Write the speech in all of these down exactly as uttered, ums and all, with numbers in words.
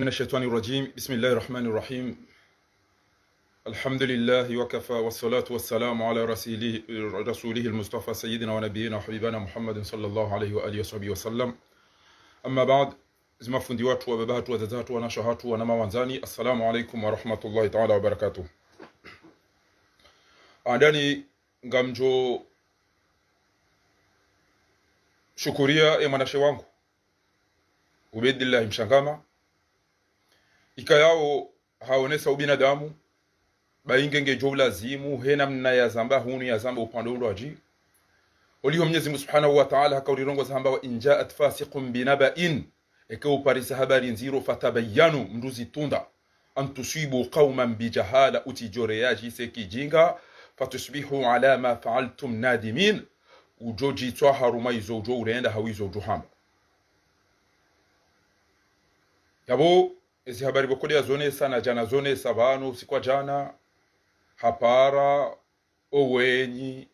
من الشيطان الرجيم. بسم الله الرحمن الرحيم. الحمد لله وكفى، والصلاة والسلام على رسوله، رسوله المصطفى سيدنا ونبينا وحبيبنا محمد صلى الله عليه وآله وصحبه وسلم. أما بعد، zimafundi watru, wababa hatru, wadzadze hatru, wanashe hatru, wanama wandzani, assalamu alaikum warahmatullahi taala wabarakatuh. Handani ngamdjo shukuria e mwanashe wangu Ubeidillahi Mshangama, ikayao haonesa ubinadamu, ba inge ngedjo ulazimu, he namna yazamba hunu yazamba upande undrwadji. Oliho Mwenyezi Mungu Subhanahu wa Taala haka urirongoza hamba, وإن جاءكم فاسق بنبإ, eka uparisa habari ndziro, فتبينوا, mndru zitunda, أن تصيبوا قوما بجهالة, utsidjo reagir sekidjinga, فتصبحوا على ما فعلتم نادمين, udjo djitswa harumwa izo udjo urenda hau izo udjo hamba. Yapvo, ezi habari pvoko de yazonesa na djana zonesa pvanu usiku wa djana, hapara owenyi,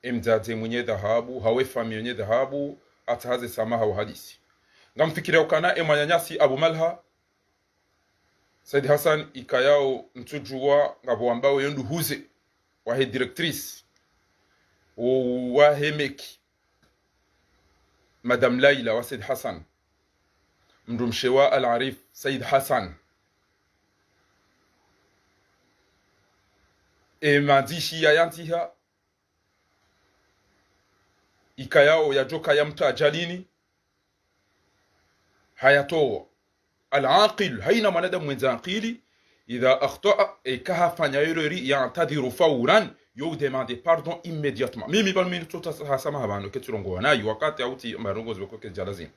emdzadze mwenye dhahabu, hau efamiyi yenye dhahabu, atsahaze samaha wa hadisi. Ngamfikiria ukana emwananyasi Abu Malha, Said Hassan, ikayao ntsudjuwa ngapvo wambao yo nduhuze wahe directrice, o, wahe meki, Madame Laila wa Said Hassan, mdrumshe wa Al-Arif Said Hassan. E mandzishi yayandziha, ikayao yadjoka ya mtu ajalini, hayatowa. العاقل, haina mwanadamu mwenye akili, إذا أخطأ, eka hafanya erreur, يعتذر فورا, yo udemande pardon immédiatement. Mimi pvanu mi ntsotsaha samaha pvanu, ketsi rongowa nayi wakati hau tsi marongozi pvoko ke djalazimu.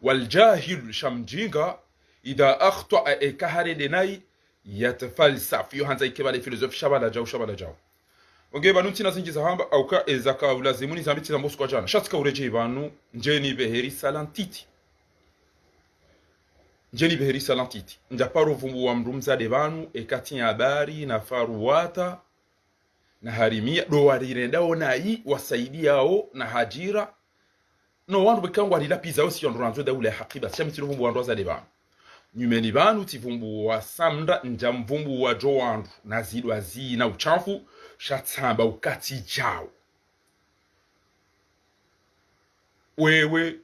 والجاهل, sha mdjinga, إذا أخطأ, eka harende nayi, يتفلسف, yo handza ike pvale filozofi, sha pvala djau, sha pvala djau. Onge pvanu ntsina zindji za hamba, hauka eza ka ulazimu nizambe tsizamba usiku wa djana. Sha tsika uredjei pvanu, ndjeni pveheri sala ntiti. Ndjeni pveheri sala ntiti. Ndjaparo vumbuwa mndru mdzadze pvanu, eka tsi habari na Faruwata, na Harimia, ndo warirendao nayi, wasaidiao, na Hadjira, no wandru pveka ngwarilapvizao si wandru randzo daula ya haki basi, sha mi tsilo vumbuwa wandru wadzadze pvanu. Nyumeni pvanu tsivumbuwa Samda, ndjamvumbuwa djo wandru na zidwa zina utshafu, sha tsamba uka tsi djau. Wewe,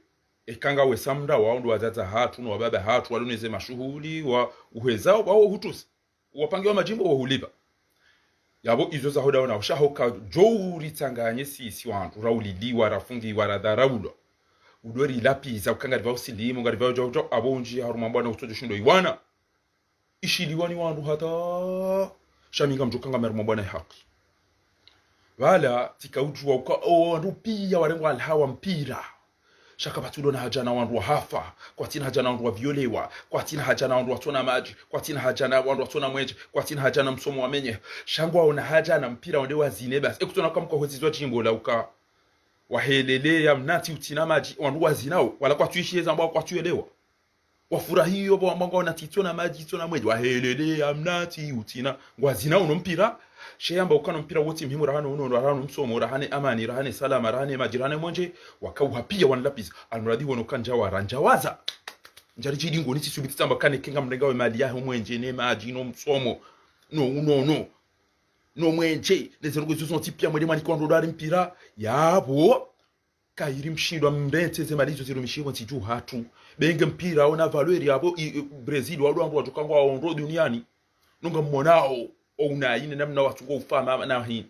eka ngawe Samda, wao ndo wadzadze hatru, no wababa hatru, waluneze mashuhuli, wa uhezao, wao hutusi. Wapangiwa madjimbo wahulipva. Yapvo izo zaho dawo na ushaho ka djo uritsanganye sisi wandru, rauliliwa, rafungiwa, radharaulwa. Udo rilapviza, uka ngaripvao silimu, ngaripvao djau djau, apvo undji harumwa mbwana utsodjo shindo iwana. Ishiliwa ni wandru hata, sha mi ngamdjo kangama harumwa mbwana ya haki. Pvala, tsika udjuwa uka, o, wandru piya warengwa alaha wa mpira. Sha kapvatsi ulo na haja na wandru wahafa, kwatsina haja na wandru waviolewa, kwatsina haja na wandru watsona madji, kwatsina haja na wandru watsona mwenje, kwatsina haja na msomo wamenye. Sha ngwaona haja na mpira wende wazine basi. Ekutsona kamkwa hwezizwa djimbo la uka waheleleya mnatsi utsina madji, wandru wazinao, wala kwatsuishiyeza mbwa kwatsuelewa. Wafurahiyo pvo wamba ngwaona tsi tsona madji, tsona mwenje, waheleleya mnatsi utsina, ngwazinao no mpira. She yamba ukana mpira wotsi muhimu, rahana unono, rahana msomo, rahana amani, rahana salama, rahana madji, rahana mwenje, wakauha piya wanilapviza. Almuradi wono kandja wara, ndjawaza. Ndjari djidi ngoni tsisubiti tsamba kane kenga mrenga we mali yahe mwenje, ne madji, no msomo, no unono, no mwenje, ne zero kwe zozo ntsi piya mwende mwanikwa ndo dari mpira, yapvo. Kayiri mshindwa mrentse ze mali izo zirumishiwa ntsi dju hatru. Benge mpira ona valeur yapvo i, i, Brazil wandru wandru wadjoka ngwaondo duniani. No ngammonao, o unayi ne namna watsungo ufama na hini.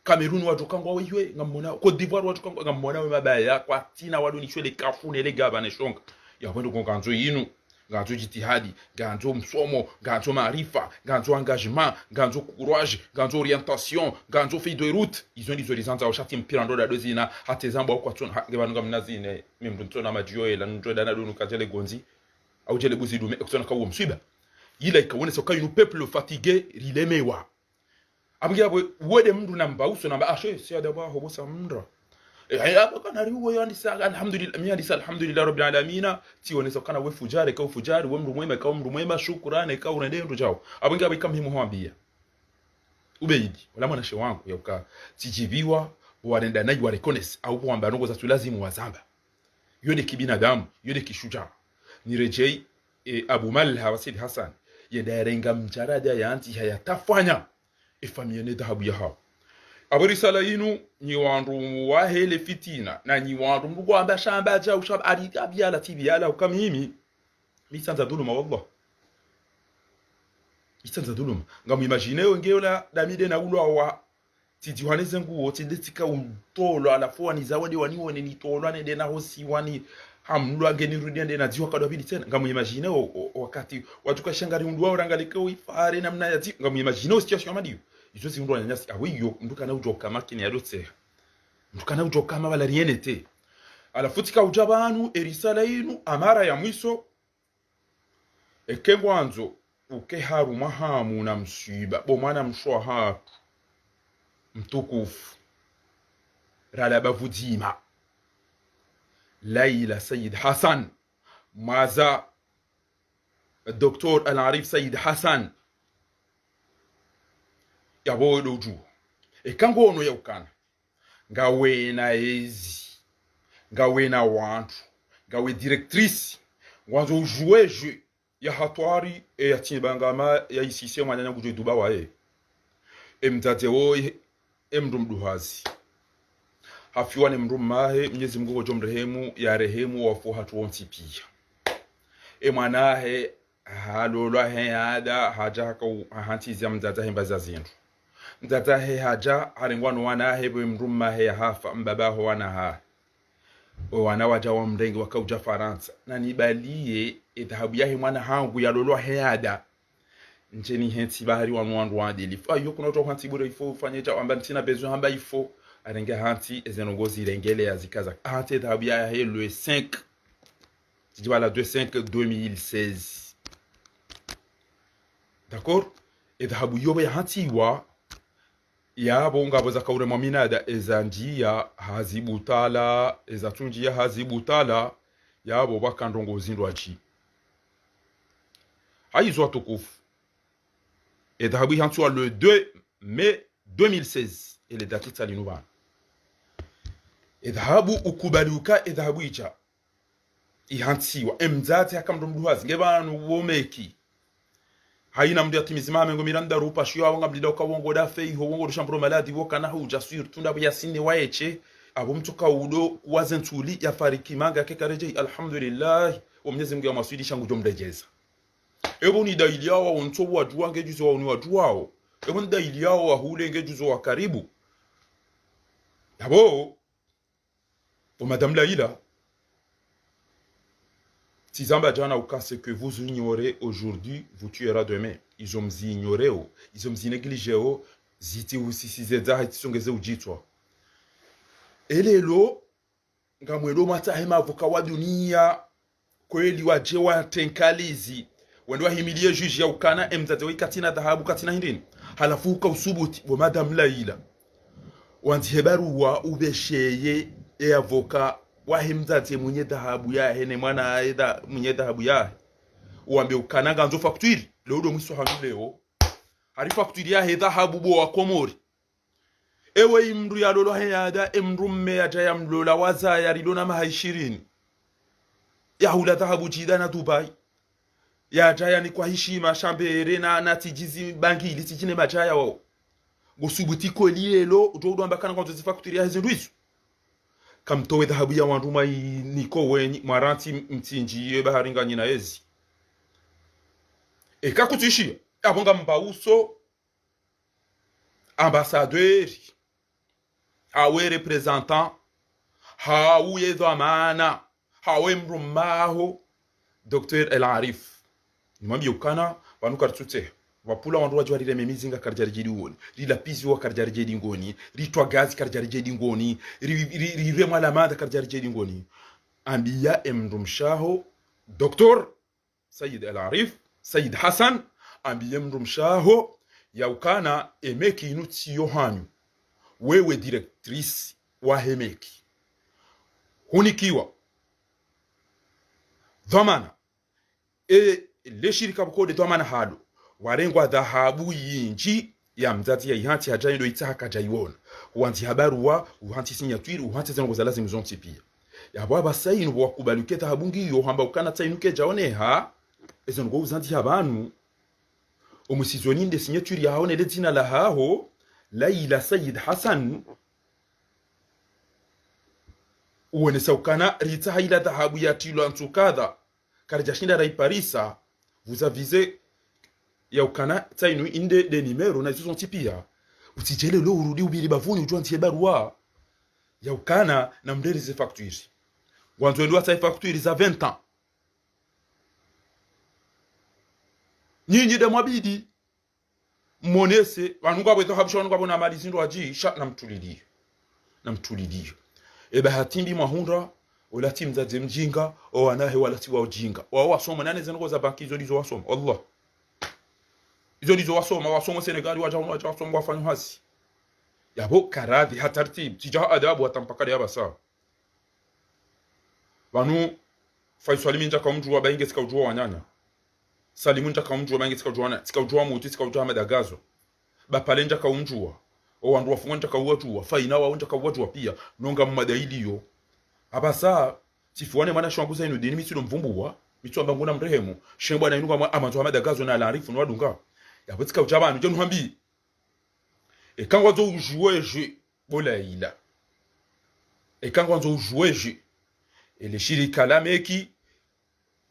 Cameroun wadjoka ngwawo iwe, ngammonao. Côte d'Ivoire wadjoka ngwa, ngammonao mabaya, kwatsina wandru nishwele kafu ne le gaba ne shonga. Yapvo ndo ngandzo yinu. Ngandzo djitihadi, ngandzo msomo, ngandzo maarifa, ngandzo engagement, ngandzo courage, ngandzo orientation, ngandzo feuille de route. Izo ndizo rizandzao sha tsi mpira ndo dado zina, hata ezambwa ukwatsona, ha, nge pvanu ngamna zine, mi mndru ntsona madji yo ela, ndjo dana dunu kadjele gondzi, au djele buzi dume, ekutsona kauwo mswiba. Yila ikawonesa uka yinu peuple fatigué, rilemewa. Apvo nge apvo, wede mndru namba uso namba, ashe, si adabwa hobo Samda. Eh, eh, apvo kana riwo yo andisa, alhamdulillah, mi andisa, alhamdulillah, rabbil alamina, tsionesa kana we fujari, ka ufujari, we mndru mwema, ka mndru mwema, shukurani, ka urende ndo djao. Apvo nge apvo ika muhimu hwambiya. Ubeidi, wala mwanashe wangu, ya uka, tsidjiviwa, warenda nayi wa reconnaisse, au wamba ndrongo zatsu lazimu wazamba. Yo de kibinadamu, yo de kishujaa. Niredjei, e, Abu Malha wa Said Hassan, yende yarenga mdjarada yandziha yatafanya, e famiyi ne dhahabu yahawo. Apvo risala yinu, nyi wandru wahe le fitina, na nyi wandru mndru ngwamba shamba dja, ushamba, ari, abiala, tibiala, uka mimi. Mi tsandza dhuluma, wallah. Mi tsandza dhuluma. Ngamu imagine yo nge ola damide na ulwa wa. Tsidjihwa ne ze nguo, tsinde tsika utolwa, halafu wani zawadi wani wone nitolwa nende na hosi wani hamlwa ngeni rudi nende na dziwa kadwa pvili tsena. Ngamu imagine o, o, o wakati, wadjuka shangari undru wa urangalike o ifare namna ya dzi, ngamu imagine o situation ya madiyo. Izo zi undru wa nyanyasi, awe iyo, mndru kana udjo kama kini ya dotseha. Mndru kana udjo kama wala rienete. Halafu tsika udja pvanu, e risala yinu, amara ya mwiso, eke ngwandzo uke harumwa hamu na mswiba, bo mwana mshe wahatru mtukufu, rala bavu dzima, Laila Said Hassan, mwaza Docteur Al-Arif Said Hassan, yapvo wedo udjuwa. Eka ngono ya ukana ngawena ezi, ngawena wantru, ngawe directrice, ngwandzo udjuwe jeu ya hatwari, e ya tsimba ngama ya isise mwananya ngudjo duba waye. E mdzadze woye, e mndru mduhazi. Hafiwa ne mndru mmahe, Mnyezi Mungu ngodjo mrehemu, ya rehemu wafu hatru wontsi piya. E mwanahe, halolwa he ada, hadja haka u-, hahantsi zia mdzadze he mbaza zindru. Mdzadze he hadja, harengwa no wanahe, pvo e mndru mmahe ya hafa, mbaba ho wanahahe. O wana wadja wa mrenge waka udja Farantsa. Na nibaliye, e dhahabu yahe mwana hangu yalolwa he ada. Ndjeni hentsi bahari wanu wandru wa adilifu. Ayo kuna udjo hantsi bure ifo, ufanye dja, wamba ntsina besoin hamba ifo. Harenge hantsi, eze ndrongo zirengele ya zikaza. Hantsi e dhahabu yahe le cinq. Tsidjibala de cinq deux mille seize. D'accord? E dhahabu yobo ya hantsiwa, yapvo ngapvo zaka uremwa minada, eza ndziya hazibutala, eza tsu ndziya hazibutala, yapvo pvaka ndrongo zindrwadji. Hayizo watukufu. E dhahabu ihantsiwa le deux mai deux mille seize. Ele dati tsa linu pvanu. E dhahabu ukubali uka, e dhahabu idja ihantsiwa. E mdzadze haka mndru mduhazi. Nge pvanu wo meki. Hayina mndru yatimizi maha mengo miraru ndraru upashiyo, apvo ngamlila uka wongo dafe, iho wongo do shambro maladi, wo kana hudja surtout ndapvo yasine waeshe, apvo mtsuka udo kuwaze ntsuli, yafariki manga keka redjei, alhamdulillah, wo Mnyezi Mungu ya mwaswili sha ngudjo mredjeza. Epvo ni dalili yawo, wo ntso wadjuwa nge djuzo wawo ni wadjuwawo. Epvo ni dalili yawo, wahule nge djuzo wa karibu. Yapvo, o Madame Laila, tsizamba djana uka ce que vous ignorez aujourd'hui, vous tuera demain. Izo mzi ignoreo, izo mzi negligeo, zitsi usisize dzaha, zitsongeze udjitswa. Elelo, ngamwendo mwatsahe mavoka wa duniya, kweli wadje watenkalizi, wende wahimiliye juge ya ukana, e mdzadze wayi katsina dhahabu, katsina hindrini. Halafu uka usubuti, bo Madame Laila. Wandzihe baruwa upvesheye, e avoka, wahe mdzadze mwinyi dhahabu yahe, ne mwana wahe dha-, mwinyi dhahabu yahe. Wambe ukana ngandzo facture, leo ndo mwiso hanu leo. Hari facture yahe dhahabu bo wa Komori. Ewe imndru yalolwa he ada, emndru mme yadja yamlola wazaya ridona maha ishirini. Yahula dhahabu Jida na Dubai. Yadja yanikwa hishima shambere na, na tsidjizi bangili tsidjine madjaya wawo. Ngosubuti kweli lelo, udjo udwamba kana ngwandzo zifacture yahe zindru izo. Kamtowe dhahabu ya wandru mwainiko wenyi, mwarantsi mtsindji ye bahari nganyina ezi. Eka kutsishiya, apvo ngamba uso, ambassadeur, hawe représentant, hawe dhwamana, hawe mdrumme waho, Docteur El Arif. Nimwambiye ukana, pvanu karitsutseha. Pvapvula wandru wadjuwa rireme mizinga karidja ridjedi ngoni. Rilapiziwa karidja ridjedi ngoni. Ritwa gazi karidja ridjedi ngoni. Ri-, ri-, riremwa lamanda karidja ridjedi ngoni. Ambiya emdrumshe waho, Docteur Said El Arif, Said Hassan, ambiye mdrumshe waho, ya ukana emeki inu tsiyo hanyu. Wewe directrice wahe meki. Hunikiwa dhwamana. E, leshirika pvoko nde dhwamana halo. Warengwa dhahabu yindji ya mdzadze ya ihantsi hadja indo itsaha kadja iwona. Uwandzi habaruwa, uhantsi signature, uhantsi zendrongo za lazimu zontsi piya. Yapvo apvasa inu pvo wakubali uke dhahabu ngiyo, hamba ukana tsa inu kedja oneha. Ezo ndrongoo uzandziha pvanu, omwisizoni nde signature yahaho nele dzina lahaho, Laila Said Hassan. Uonesa ukana ritsaha ila dhahabu yatrilwa ntsu kadha, karidjashinda raiparisa, vous avisez ya ukana tsainu inde de numéro na izo zontsi pia. Utsidjele lo urudi upvili bapvuni udjwandzihe barua ya ukana namrereze facture. Ngwandzo endo watsahe facture za vingt ans. Nyinyi de mwabidi monese, pvanu ngapvo ezo habusha, pvanu ngapvo na mali zindru wadji, sha namtuliliyo. Namtuliliyo. Eba hata mbi mwahundra, ola tsi mdzadze mdjinga, owanahe wala tsi wa udjinga. Wawo wasoma, nane zendrongoo za banki izo ndizo wasoma. Allah. Izo ndizo wasoma, wasoma Senegali, wadja hunu, wadja wasoma, wafanya hazi. Yapvo karadhi, ha tartibu, tsidja ha adabu, hata mpaka de yapvasa. Pvanu, Faiswali mi ndjaka umdjuwa, ba inge tsika udjuwa wananya. Salimu ndjaka umdjuwa, ba inge tsika udjuwa wananya. Tsika udjuwa Muti, tsika udjuwa Ahmed Agazo. Bapale ndjaka umdjuwa. Owandru wafungwa ndjaka uwadjuwa. Faina wawo ndjaka uwadjuwa pia. Nonga mmada iliyo. Apvasa, tsifuwane mwana shwangu Zainudini, mi tsi ndo mvumbuwa. Mi tsi wamba nguna mrehemu. Shembwa na inu ngamwa amandzo Ahmed Agazo na Alarifu, no wadunga. Yapvo tsika udja pvanu, djenu hambi. Eka ngwandzo udjuwe dje, bo Laila. Eka ngwandzo udjuwe dje. Ele shirika la meki,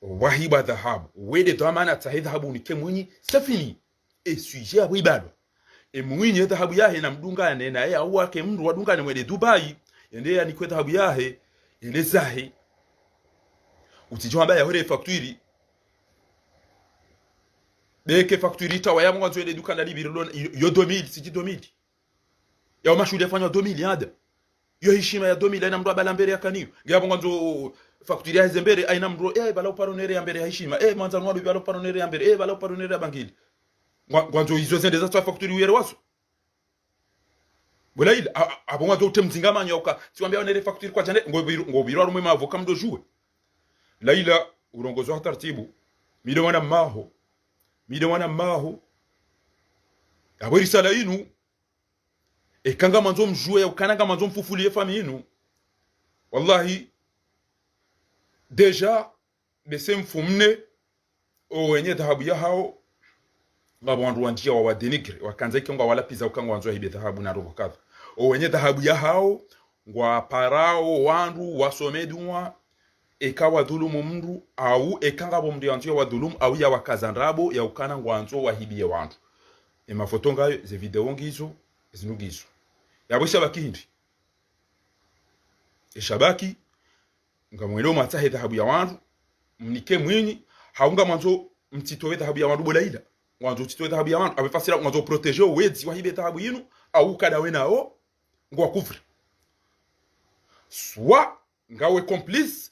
wahibwa dhahabu. Wende dhwamana tsahe dhahabu unike mwinyi, c'est fini. E sujet yapvo ibalwa. E mwinyi e dhahabu yahe namdungane naye, au wake mndru wadungane mwende Dubai. Yende yanikwe dhahabu yahe, yende zahe. Utsidjo hamba yahore facture. Beke facture itawa ya mwandzo yende dukana libiri lona, yo, yo deux mille, sitsi deux mille. Yao mashuhuli yafanywa deux mille, yada. Yo hishima ya deux mille, haina mndru abala mbere yakaniyo. Nge yapvo ngwandzo facture yaheze mbere, haina mndru, eh, bala uparo nere ya mbere ya hishima. Eh, mwandzani wadu bala uparo nere ya mbere. Eh, bala uparo nere ya bangili. Ngwa-, ngwandzo izo zende zatsaha facture uyere waso. Bo Laila, a-, a-, apvo ngwandzo utre mzinga manyo uka, tsiwambia wanere facture kwadjane, ngo biro, ngo biro harumwa mavoka mdo djuwe. Laila, urongozo ha tartibu. Mi de mwana mmaho. Mi de mwana mmaho. Yapvo risala inu. Eka ngamwandzo mdjuwe, ya ukana ngamwandzo mfufuliye famiyi inu. Wallahi, déjà, bese mfumne, owenye dhahabu yahawo, ngapvo wandru wandjiya wawadénigrer, wakandza ike ngwawalapviza uka ngwandzo wahibe dhahabu na ndrongoo kadha. Owenye dhahabu yahawo, ngwaparao wandru wasome dua, eka wadhulumu mndru, au eka ngapvo mndru yandzo yawadhulumu, au yawakaza ndrabo, ya ukana ngwandzo wahibiye wandru. E mafoto ngayo, ze video ngizo, zinu ngizo. Yapvo shabaki hindri. E shabaki, ngamwendo mwatsahe dhahabu ya wandru, mnike mwinyi, hau ngamwandzo mtsitowe dhahabu ya wandru bo Laila. Ngwandzo mtsitowe dhahabu ya wandru, apvo fasila ngwandzo protéger owedzi wahibe dhahabu yinu, au kada wenao, ngwa couvrir. Soit ngawe complice,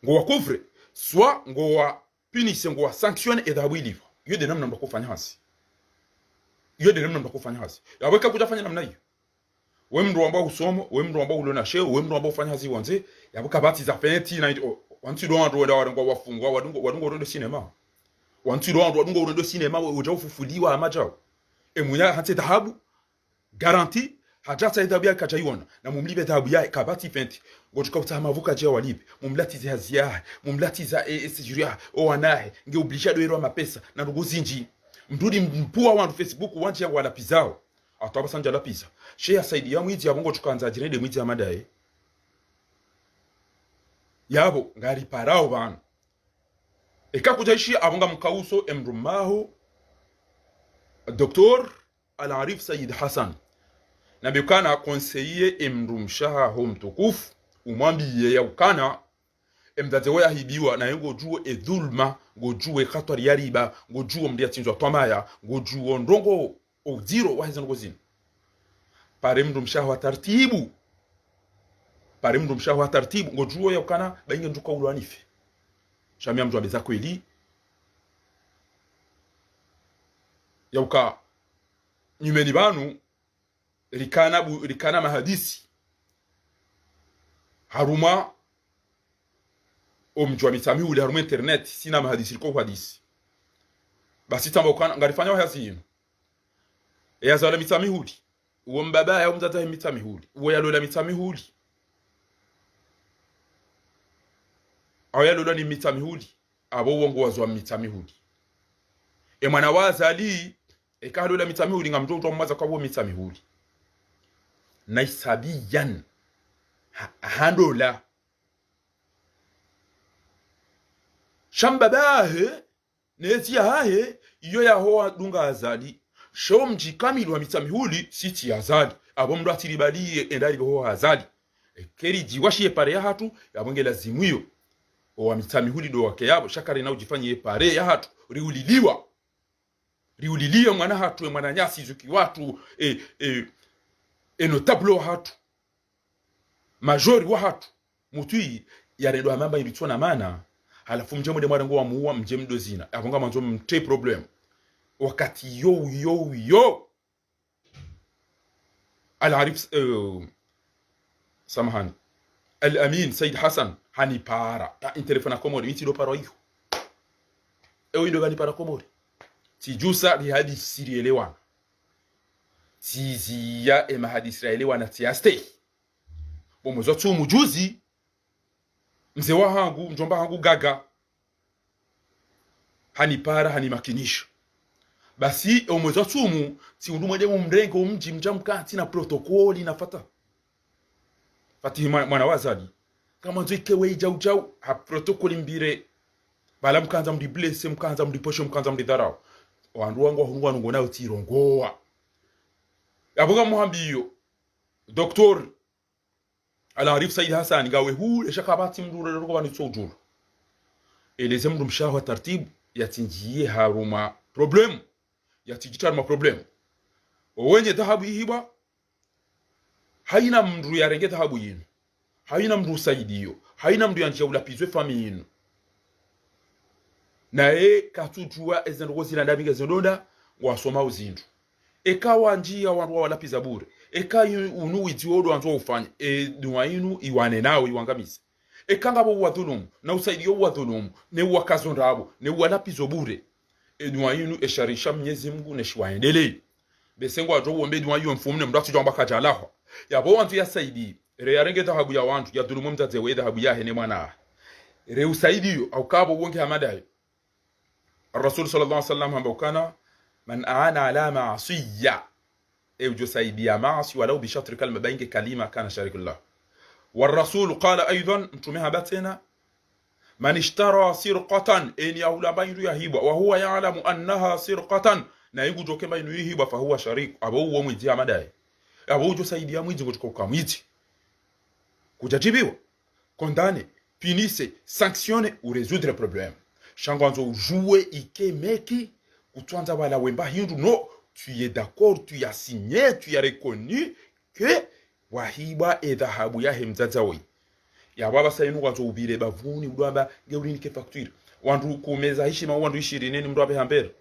ngowa couvrir, soit ngowa punir, ngowa sanctionner, e dhahabu ilipvwa. Iyo de namna mndru akofanya hazi. Iyo de namna mndru akofanya hazi. Yapvo eka kudjafanya namna iyo. We mndru wamba usomo, we mndru wamba ulona sheo, we mndru wamba ufanya hazi wandze, yapvo kapvatsi za fenti na indi, o, wantsi ndo wandru wenda warengwa wafungwa, wadungwa, wadungwa urendo sinema. Wantsi ndo wandru wadungwa urendo sinema, we, udja ufufuliwa hama djao. E mwinyi hantsi dhahabu, garantie, hadja tsaha dhahabu yahe kadjaiona, na mumlipve dhahabu yahe, kapvatsi fenti, ngodjoka utsaha mavuka dje walipve, mumlatize hazi yahe, mumlatiza, e, e, séjour yahe, owanahe, nge obligé ndo erwa mapesa, na ndrongoo zindji. Mndru ri mpvuwa wandru Facebook, wandji ya walapvizao. Hata apvasa ndja lapviza. She ya Saidi ya mwidzi, yapvo ngodjoka andza adjirende mwidzi ya madaye. Yapvo, ngariparao pvanu. Eka kudjaishi, yapvo ngamkauso, e mndru mmaho, Docteur Al-Arif Said Hassan. Nambe ukana conseiller e mndru mshe wahaho mtukufu, umwambiye ya ukana, e mdzadze wo yahibiwa, naye ngodjuwo e dhulma, ngodjuwo e khatwari ya riba, ngodjuwo mndru yatsindzwa twamaya, ngodjuwo ndrongoo o udziro waheze ndrongoo zinu. Pare mndru mshe waho wa tartibu. Pare mndru mshe waho wa tartibu, ngodjuwo ya ukana, ba inge ndjuka ulwa nife. Sha mi ngamdjo wambe za kweli. Ya uka, nyumeni pvanu, rikana bu-, rikana mahadisi. Harumwa omdji wa Mitsamihuli, harumwa internet, sina mahadisi riko uhadisi. Basi tsamba ukana, ngarifanyao hazi yinu. Eya zalwa Mitsamihuli. Uwo mbaba yahe, uwo mdzadze wahe Mitsamihuli. Uwo yalolwa Mitsamihuli. Au yalolwa ni Mitsamihuli. Apvo uwo ngwazo wa Mitsamihuli. E mwana wa Azali, eka halola Mitsamihuli, ngamdjo utwa mwaza kwapvo Mitsamihuli. Naisabiyan. Ha, handola. Sha mbaba hahe, ne tsi yahahe, iyo yaho wadunga Azali. Sho mdji kamili wa Mitsamihuli, tsi tsi Azali. Apvo mndru atsilibaliye, enda libeho Azali. Eka ridjiwa shiye pare yahatru, yapvo nge lazimu iyo. Owa Mitsamihuli ndo wake yapvo, sha karina udjifanyiye pare yahatru, riuliliwa. Riuliliye mwana hatru, e mwananyasi, zuki watru, e, e, e notable wahatru. Majori wahatru. Mutwi, yarendo hamamba ilitsona mana. Halafu mdje mwende mwarengo wa muwa, mdje mdo zina. Apvo ngamwandzo mtre problème. Wakati yo, yo, yo. Al Arif, eh, samahani. Al Amin Said Hassan, hanipara. Ya, intelefona Komori, mi tsi ndo parwa iyo. Ewe ndo pvanipara Komori. Tsidjusa rihadisi rielewana. Tsiziya e mahadisi raelewana tsiyastehi. Bo mwezi wa tsumu juzi, mze wahangu, mdjomba hangu gaga, hanipara, hanimakinisha. Basi, e o mwezi wa tsumu, tsi undru mwende mumrenge o mdji mdja mkantsi na protokoli na fata. Fatihi mwa-, mwana wa Azali. Ngamwandzo ike we idjau djau, ha protokoli mbire. Bala mkandza mdi blesse, mkandza mdi poshe, mkandza mdi dharau. Wandru wangu wahungu wanu ngona utsirongowa. Yapvo ngamuhambiyo. Doktori Al Arif Said Hassan, ngawe hule, sha kapvatsi mndru urerero kwa nitso udjuru. Eleze mndru mshe waho taratibu, yatsindjiye harumwa problème. Yatsidjitre harumwa problème. Owenye dhahabu ihibwa, haina mndru yarenge dhahabu yinu. Haina mndru usaidiyo. Haina mndru yandjiya ulapvize famiyi yinu. Naye katsudjuwa eze ndrongoo zila ndapvi ngeze ndronda, ngwasoma uzindru. Eka wandjiya wandru wawalapviza bure. Eka yu-, unu widzi wodo wandzo ufanya. E dua yinu iwane nawo iwangamize. Eka ngapvo uwadhulumu, na usaidiyo uwadhulumu, ne uwakazo ndrabo, ne uwalapvizo bure. E dua yinu esharisha Mnyezi Mungu ne shiwaendeleye. Bese ngwadjo uombe dua iyo mfumne mndru atsidjo amba kadjalahwa. Yapvo wandru yasaidi, re yarenge dhahabu ya wandru, yadhulumu mdzadze we dhahabu yahe ne mwana. Re usaidiyo, au kapvo uonge hamadayo. Ar-Rasul sallallahu alaihi wasallam hamba ukana, "Man aana ala maasiya." E udjo saidiya maasi, walau bi shatri kalima, ba inge kalima kana shariku lillah. Wa Rasul qala aidan, mtrume hamba tsena, "Man ishtara sirqatan," eni yahula mba indru yahibwa, "wa huwa ya'lamu annaha sirqatan," na ingudjo ke mba indru yihibwa, "fa huwa shariku," apvo uwo mwidzi hamadaye. Apvo udjo saidiya mwidzi ngudjo uka mwidzi. Kudjadjibiwa. Condamné, punissé, sanctionné ou résoudre problème. Sha ngwandzo udjuwe ike meki, kutswandza wala wemba hindru, non, tu es d'accord, tu as signé, tu as reconnu que wahibwa e dhahabu yahe mdzadze woyi. Yapvo apvasa inu ngwandzo upvire bapvuni, udo amba, nge ulinike facture. Wandru kumeza hishima, wandru ishirini ni mndru apve hambere.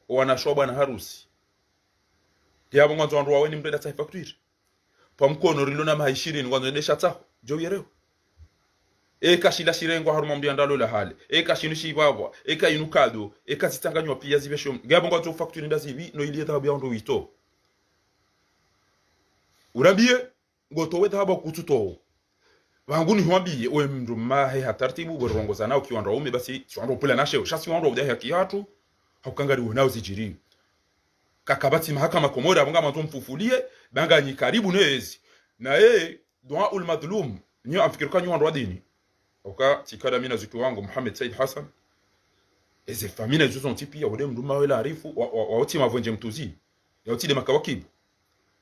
Owanashe wa bwana harusi. Yapvo ngwandzo wandru wawe ni mndru enda tsahe facture. Pvwa mkono rilo na maha ishirini, ngwandzo nde sha tsaho, djo uyereo. Eka shila shirengwa harumwa mndru yandalo la hale. Eka shinu shipvapvwa. Eka inu kado. Eka zitsanganywa piya zipvesho. Ngapvo ngwandzo facture nda zipvi, no ili ye dhahabu ya wandru wito. Urambiye, ngotowe dhahabu kutsutowo. Pvangu nihwambiye, we mndru mahe ha taratibu, we rongoza nao ki wandru waume, basi, si wandru upvula na sheo. Sha si wandru udahi haki hatru, haukangari wenao zidjiri. Kakapvatsi mahakama Komori, apvo ngamwandzo mfufuliye, ba nganyi karibu nezi. Naye, dua ul madhlum, nyo amfikiri ka nyo wandru wa dini. Oka, tsikada mi na zuki wangu, Mohamed Said Hassan. Eze famiyi na izo zontsi piya, wode mndru mawe la arifu, wa, wa, wa utsi mavondje mtuzi. Ya utsi de makawakibu.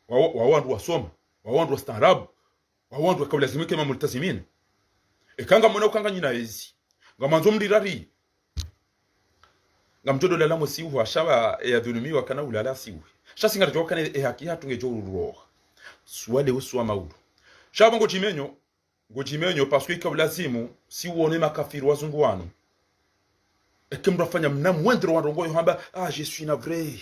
Wa, wa, wa wandru wasoma, wa wandru wastaarabu. Wa wandru waka ulazimu ke mamultazimine. Eka ngamwona ukanga nyina ezi. Ngamwandzo mrirari. Ngamtsodo lala mwe siuhu, sha ba, e yadhulumiwa kana ulala siuhu. Sha si ngaridjo kana e haki hatru ngedjo uroha. Suwa leo suwa maudu. Sha ba ngodjimenyo, ngodjimenyo, parce que ika ulazimu, si uone makafiri wazungu wanu. Eke mndru afanya mna mwendro wa ndrongo yo hamba, ah, je suis navré.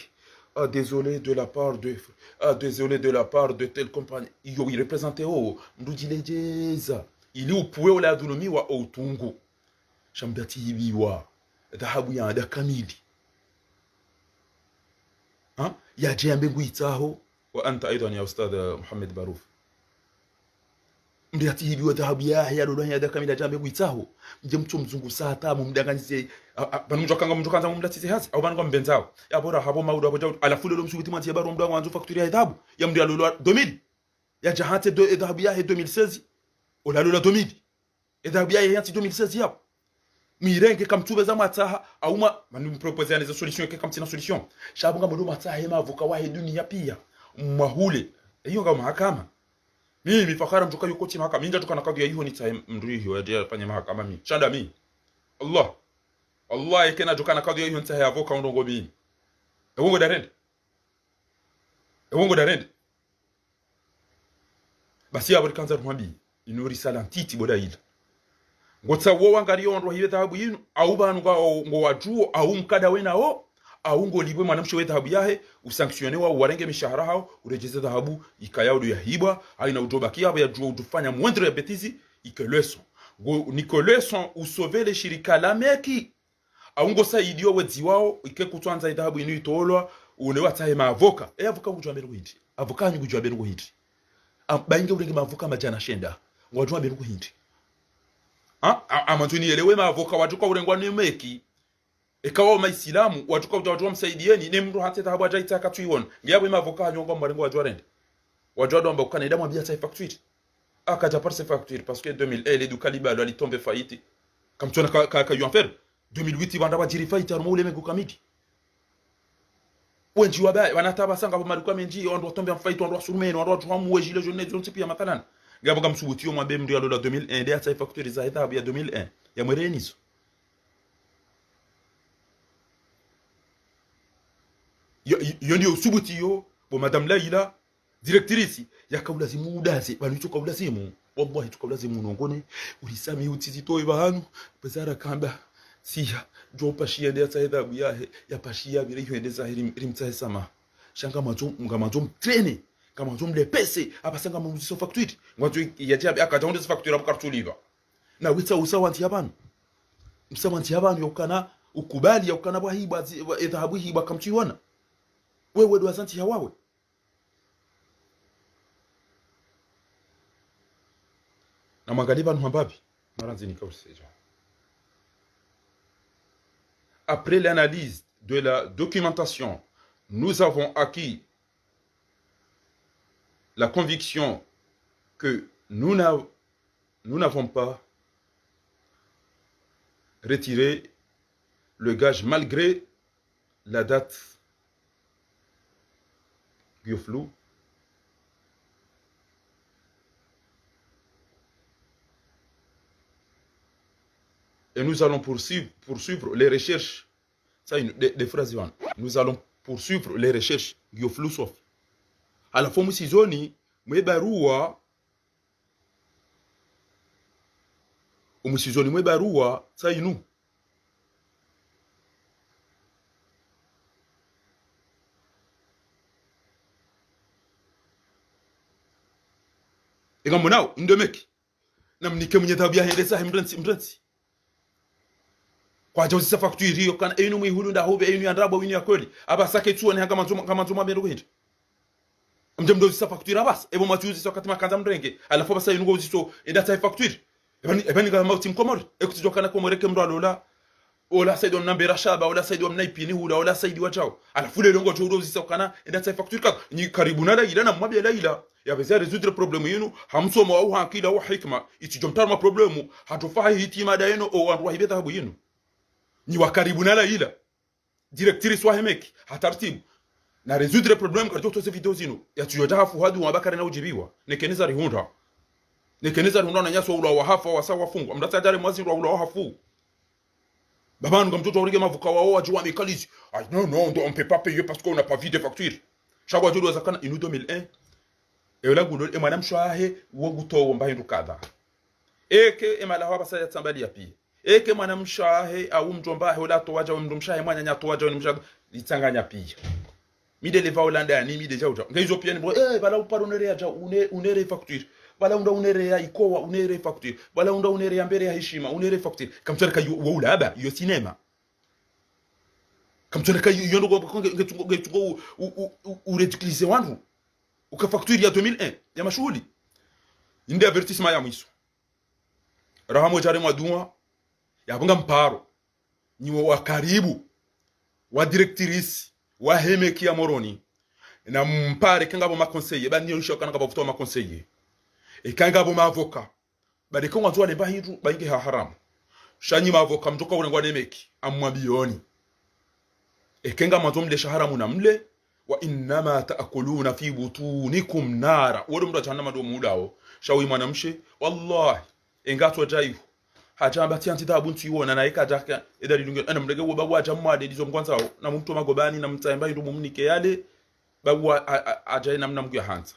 Ah, désolé de la part de, ah, désolé de la part de telle compagnie. Iyo, il représente, oh, mndru djiledjeza. Ili upvuwe ula yadhulumiwa o utungu. Sha mndru atsi hibiwa. Dhahabu ya ada kamili. Ha? Yadje yambe ngu itsaho. Wa anta aidan ya Ustadh Mohamed Barouf. Mndru yatsihibiwa dhahabu yahe, yalolwa ya dakika mili yadja yambe kuitsaho. Mdje mtso mzungusa hata mumdanganyize. A, a, pvanu mdjo kanga mdjo kandza mumlatsize hazi. Au pvanu kwa mbendzao. Ya bora hapvo maudu hapvo djau. Halafu lolo msubuti mwandziye barua mndru wandzo facture ya dhahabu. Ya mndru yalolwa deux mille. Yadja hantsi deux, e dhahabu yahe deux mille seize. Ola lolwa deux mille. E dhahabu yahe yantsi deux mille seize yapvo. Mwirenge kamtsupveza mwatsaha, au mwa, manu mpropoze yani ze solution, eka kamtsina solution. Sha pvo ngamdjo mwatsaha ye mavoka wahe dunia pia. Mwahule. Eyo nga mahakama. Mimi Fakhara mdjuka yuko tsi mahakama. Mi ndjadjuka na kadhi ya iho nitsahe mndru iho yadje yafanye mahakama mi. Sha nda mi. Allah. Allah, eka nadjuka na kadhi ya iho nitsahe avoka undrongo mi. Ewo ngo darende. Ewo ngo darende. Basi yapvo rikandza ruhwambi, inu risala ntiti bo Daila. Ngotsaho wangaliye wandru wahibe dhahabu yinu, au pvanu nga, ngowadjuo, au mkada wenawo, au ngolipvwe mwanamshe we dhahabu yahe, usanctionnewa, uwarenge mishahara hawo, uredjeze dhahabu, ikaya udo yahibwa, haina udjo baki yapvo yadjuo udjo fanya moindre ya bêtise, ike leçon. Ngo, nike leçon, usauve le shirika la meki. Au ngosaidiyo wedzi wawo, ike kutswandza e dhahabu inu itolwa, une watsahe mavoka. E avoka ngudjo wambe nuku hindri. Avoka hanyu ngudjo wambe nuku hindri. Am, bainge urenge mavoka madjana shenda. Ngwadjo wambe nuku hindri. Ha? A, amandzo niyelewe mavoka wadjuka urengwa ne meki. Eka wawo maisilamu, wadjuka udja wadjo wamsaidieni, ne mndru hantsi e dhahabu yadja itsaha katsuiwona. Nge yapvo e mavoka hanyu ngwa mwarengwa wadjo warende. Wadjo wado wamba ukana ida mwambiya tsahe facture. Akadja parce facture, parce que deux mille un, le duka libalwa litombe faillite. Kamtsona ka, ka, ka yu en faire. Deux mille huit, pvanda pvadjiri faillite, harumwa ule megu kamidi. Wendji wabaya, pvana taba sanga pvo maduka mendji, wandru watombe faillite, wandru wasurumene, wandru wadjuha muwe gilets jaunes, zontsi pia mathalan. Ngapvo ngamsubutiyo mwambe mndru yalolwa deux mille un, nde yatsahe facture zahe dhahabu ya deux mille un. Ya mwerenizo. Yo, yo, yo ndiyo usubutiyo, bo Madame Laila, directrice, yakaulazimu udaze, pvanu itso kaulazimu. Wallahi itso kaulazimu unongone, urisami utsizitowe pvahanu, pvweza rakamba, siya, djo pashiya nde yatsahe dhahabu yahe, yapashiya pvire iho ende zahe rim-, rimtsahe samaha. Sha ngamandzo, ngamandzo mtrene, ngamandzo mlepese, apvasa ngamamuzisa facture. Ngwandzo yadje yambe, akadja hundre facture apvo kartsulipva. Na witsa usa wantsi ya pvanu. Msa wantsi ya pvanu ya ukana, ukubali ya ukana pvwahibwa zi-, pvwa, e dhahabu ihibwa kamtsuiwona. Wewe ndo wazantsi ya wawe. Na mwangalie pvanu hamba pvi. Marandzi nika useja. Après l'analyse de la documentation, nous avons acquis la conviction que nous n'a-, nous n'avons pas retiré le gage malgré la date qui est floue. Et nous allons poursuivre, poursuivre les recherches. Ça, une, des, des phrases, hein. Nous allons poursuivre les recherches. Ngiyo floue swafi. Halafu omusizoni mwe barua, omusizoni mwe barua, sa inu. Eka monao, ndo meki. Na mnike mwenye dhahabu yahe ende zahe mrentsi, mrentsi. Kwadja uzisa facture iyo kana, inu mwihulu nda hupve, inu ya ndrabo, inu ya kweli. Apvasa ketsuone ha ngamandzo, ngamandzo mwambe nuku hindri. Mdje mdo uzisa facture apvasa, epvo mwatsi uzisa wakati makandza mrenge. Halafu apvasa inu ngo uziso, enda tsahe facture. Epvani, epvani ngama utsi mkomori. Ekutsidjo kana Komori eke mndru alola. Ola Saidi wa mna Mberashaba, ola Saidi wa mna Ipini hula, ola Saidi wa djao. Halafu lelo ngodjo udo uzisa ukana, enda tsahe facture kaka. Nyi karibu na Laila na mwambiye Laila. Yapveze ya résoudre problème yinu, ha msomo au ha akili au ha hikima, itsidjo mtaruma problème, hatsofaha hitima nda yinu, o wandru wahibe dhahabu yinu. Nyi wa karibu na Laila. Directrice wahe meki, ha tartibu. Na résoudre problème, karidjo towa ze video zinu. Yatsudjo dja hafu hadu wa bakari na udjibiwa. Neke neza rihundra. Neke neza rihundra na nyaswa ula wahafa, wasa wafungwa. Mdatsa djale mwazi ula wahafu. Pvapvanu ngamdjo djuwa urenge mavoka wawo wadjuwa mikalizi. Ayi, non, non, on peut pas payer parce qu'on n'a pas vu de facture. Sha kwadjo djuwa zakana inu deux mille un. Ewe langu lolo, e mwanamshe wahe, wo ngutowo mba hindru kadha. Eke, e malaho apvasa yatsambaliya pia. Eke mwanamshe wahe, au mdjomba wahe, ola towa dja, we mdrumshe wahe, mwananya towa dja, we mdrumshe wahe, litsanganya pia. Mi nde leva Holanda yani, mi nde djau djau. Nge izo pia ni mbo, eh, pvala uparo unere ya djau, une-, unere facture. Pvala unda unere ya ikowa, unere facture. Pvala unda unere ya mbere ya hishima, unere facture. Kamtsarika yo, wo ulaba, yo cinéma. Kamtsarika yo, yo ndo kwa, kwa, nge, nge, nge, nge, u, u, u, u ridiculiser wandru. Uka facture ya deux mille un, ya mashuhuli. Inde avertissement ya mwiso. Raha mwedjari mwa dua, yapvo ngamparo. Nyi wo wa karibu, wa directrice, wa hemeki ya Moroni. Nampare eka ngapvo ma conseillers, ba nyi onisha kana ngapvo vuto ma conseillers. Eka ngapvo ma avocats. Ba ndeke ngwandzo walemba hindru, ba inge ha haramu. Sha nyi ma avocats mtsoka urengwa ne meki, amwambioni. Eka ngamwandzo mle sha haramu namle, وإنما تأكلون في بطونكم نارا. Wodo mdru wa jahannama ndo mudao. Sha woyi mwanamshe, wallahi, enga tso djaihu. Hadja amba tsi antsi dhahabu ntsu iwona, na eka djaka, eda lidunge, ana mlege wo ba wadja mwade ndizo mkwandzao, na mumtso magobani, na mtsaemba hindru mumnike yale, ba wa, a, a, adjaye namna Mngu ya handza.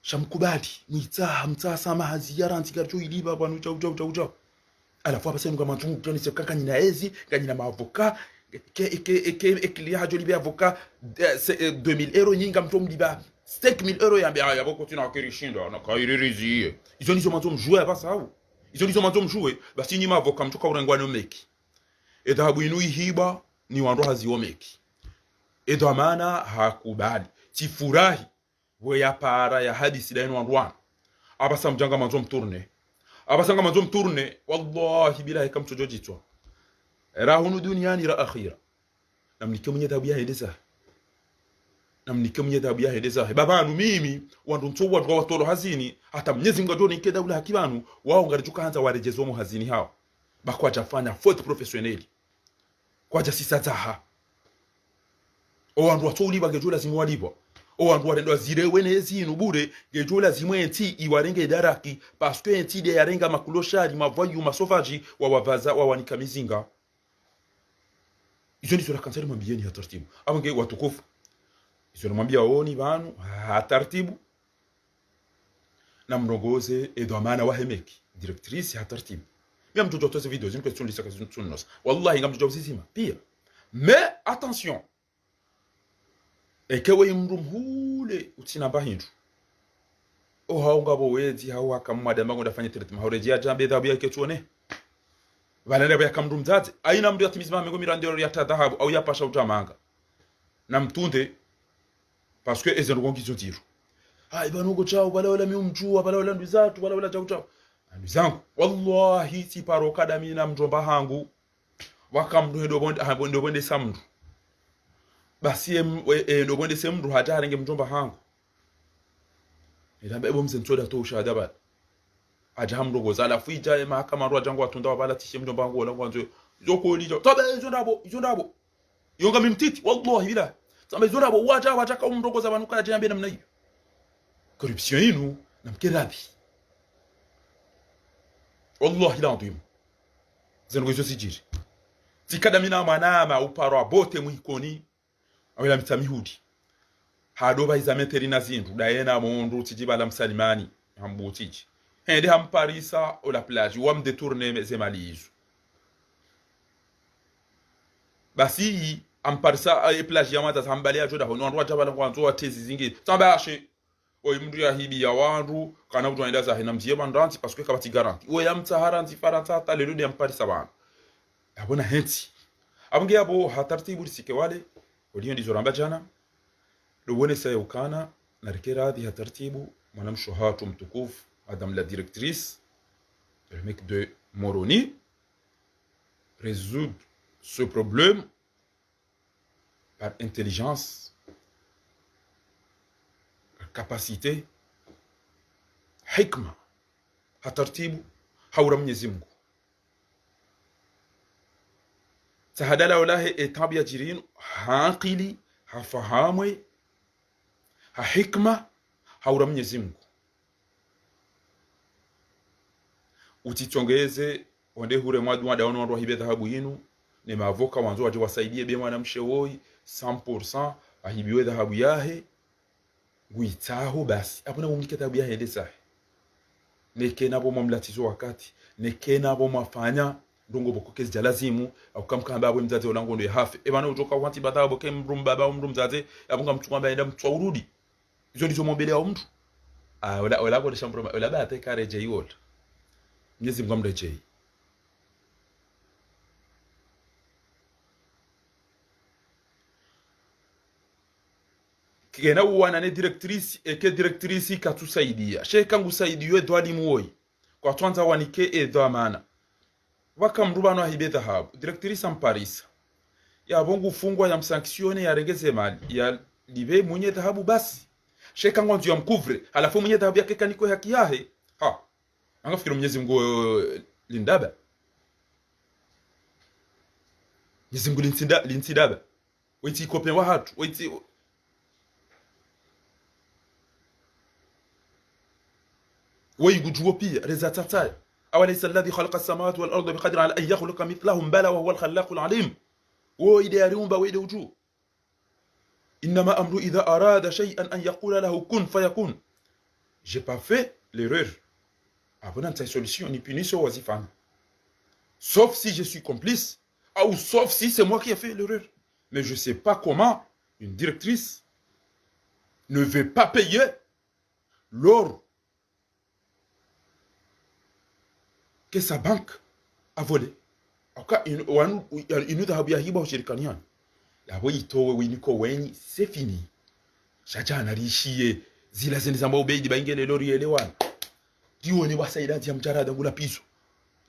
Sha mkubali, mwitsaha, mtsaha samaha ziyara ntsi karidjo iliba pvanu, djau, djau, djau, djau. Halafu apvasa inu ngamwandzo mdjoni se kaka nganyina ezi, nganyina ma avocats, ke, ke, ke, ke, e client hadjo libe avocat, eh, se, eh, deux mille euros, nyi ngamdjo mliba cinq mille euros, yambe, ah, yapvo kotsi na kiri shinda, na kairi riziye. Izo ndizo mwandzo mdjuwe apvasa hau. Izo ndizo mwandzo mdjuwe, basi nyi ma avocats mtsoka urengwa no meki. E dhahabu inu ihibwa, ni wandru hazi wo meki. E dhwamana hakubali. Tsifurahi. Pvo yapara ya hadisi daye no wandru wanu. Apvasa mdja ngamwandzo mtourner. Apvasa ngamwandzo mtourner. Wallahi billahi kamtsodjo djitswa. Ra hunu duniani ra akhira. Namnike mwenye dhahabu ya hende zahe. Namnike mwenye dhahabu ya hende zahe. Baba anu mimi, wandru ntso wadjuwa watolo hazini. Hata Mnyezi Mngu adjo nike daula haki pvanu. Wao ngaridjo ka handza waredjeze omo hazini hao. Ba kwadja fanya faute professionnelle. Kwadja sisa dzaha. O wandru watso ulipva ngedjo lazimu walipvwa. O wandru warendwa zirewe ne zinu bure, ngedjo lazimu entsi iwarenge daraki, parce que entsi nde yarenga ma clochards, ma voyous, ma sauvages, wawapvaza, wawanika mizinga. Izo ndizo rakantsa rimwambiyeni ha tartibu. Apvo nge watukufu. Izo namwambiya woni pvanu, ha tartibu. Namrongoze e dhwamana wa hemeki, directrice ha tartibu. Mi ngamdjo djua toze video, zinu ke tsundi saka zinu tsundi nosa. Wallahi, ngamdjo djua uzizima, piya. Mais, attention. Eka weyi mndru mhule, utsina mba hindru. O hau ngapvo wedzi, hau haka mwade amba ngonda fanye traitement, hau redjeya djambe dhahabu yake tsuone. Pvala ndapvo yaka mndru mdzadze. Hayina mndru yatimizi ma mengo mirandero yata dhahabu, au yapasha utamanga. Namtunde, parce que eze ndrongo ngizo ndziro. Hayi, pvanu ngo djau, pvala wala mi umdjuwa, pvala wala nduzatru, pvala wala djau djau. Nduzangu, wallahi, tsiparo kada mi na mdjomba hangu. Waka mndru hendo pvonde, ha, hendo pvondesa mndru. Basi em, we, e, hendo pvondese mndru, hadja harenge mdjomba hangu. Nilamba ebo mze ntsoda to ushahada pvala. Hadja hamrongoza, halafu idja e mahakama ndo hadja ngwatunda wapvala tsi she mdjomba hangu wala ngwandzo. Izo kweli djau. Tabe, izo ndrabo, izo ndrabo. Yo ngami mtiti, wallahi billahi. Tsamba izo ndrabo, wadja, wadja ka umrongoza pvanu kadja yambe namna iyo. Corruption inu, namkerabi. Wallahi l'adhwim. Zendrongo izo zidjiri. Tsikada mi na mwanama uparwa bote mwikoni. Awela mitsa mihudi. Hado pvahiza meteri na zindru, daye na mondru, tsidji pvala msalimani, hambu tsidji. Hende hamparisa, ola plage, wamdétourner ze mali izo. Basi, amparisa, eh, e plage ya mwandzasa hambali ya djoda, hono wandru wadja pvala ngwandzo watezi zingi. Tsamba ashe, oyi mndru yahibiya wandru, kana mndru yaenda zahe namziye pvanu rantsi, parce que kapvatsi garantie. Oyi yamtsaha rantsi, Farantsa, hata lelo nde yamparisa pvanu. Apvo na hentsi. Apvo nge apvo ha tartibu risike wale, oliyo ndizo ramba djana. Ndo wonesa ya ukana, narike radhi ha tartibu, mwanamshe hatru mtukufu, Madame la directrice, le mec de Moroni, résoudre ce problème par intelligence, par capacité, hikma, ha tartibu, ha ura Mnyezi Mngu. Tsahadala olahe e tabu ya djirinu, ha ankili, ha fahamwe, ha hikma, ha ura Mnyezi Mngu. Utsitsongeze, wende hure mwadu wada wanu wandru wahibe dhahabu yinu, ne mavoka wandzo wadje wasaidiye be mwanamshe woyi, cent pour cent, ahibiwe dhahabu yahe, ngwitsaho basi, apvo na umnike dhahabu yahe yende zahe. Neke na pvo mwamlatizo wakati, neke na pvo mwafanya, ndrongo pvoko kezi dja lazimu, au kamkamba apvo mdzadze ola ngondo yahafe. Epvanu udjoka wantsi ba dhahabu ke mdru mbaba au mdru mdzadze, apvo ngamtsuka amba yenda mtswa urudi. Izo ndizo mwombele ya mndru. Ah, ola, ola kole shambro, ola ba ate karedjeyi ola. Mnyezi Mngu amredjeyi. Kena uwana ne directrice, eke directrice katsusaidia. Sha eka ngusaidiyo e dhwalimu woyi, kwatsandza wanike e dhwamana. Pvaka mndru pvanu ahibe dhahabu. Directrice amparisa. Yapvo ngufungwa, yamsanctionne, yarenge ze mali, yalipve mwenye dhahabu basi. Sha eka ngwandzo yamcouvre, halafu mwenye dhahabu yake kanikwe haki yahe. Ha. Angafikiri Mwenyezi Mungu, eh, lindaba. Mwenyezi Mungu lintsinda, lintsidaba. Wetsi copain wahatru, wetsi, weyi ngudjuwo piya, reza tsatsaye. أوليس الذي خلق السماوات والأرض بقادر على أن يخلق مثلهم بلى وهو الخلاق العليم. Wo inde yariumba, wo inde udjuwo. إنما أمره إذا أراد شيئا أن يقول له كن فيكون. J'ai pas fait l'erreur. Apvo nantsahe solution, nipuniso wazifanya. Sauf si je suis complice, ou sauf si c'est moi qui ai fait l'erreur. Mais je sais pas comment une directrice ne veut pas payer l'or que sa banque a volé. Aka inu, wanu, inu dhahabu yahibwa ho shirikani yanu. Yapvo itowe winiko wenyi, c'est fini. Sha djana rishiye, zila zeni zamba ubeidi ba inge lelo rielewana. Riwone wasaida ndzia mdjarada ngula pizo.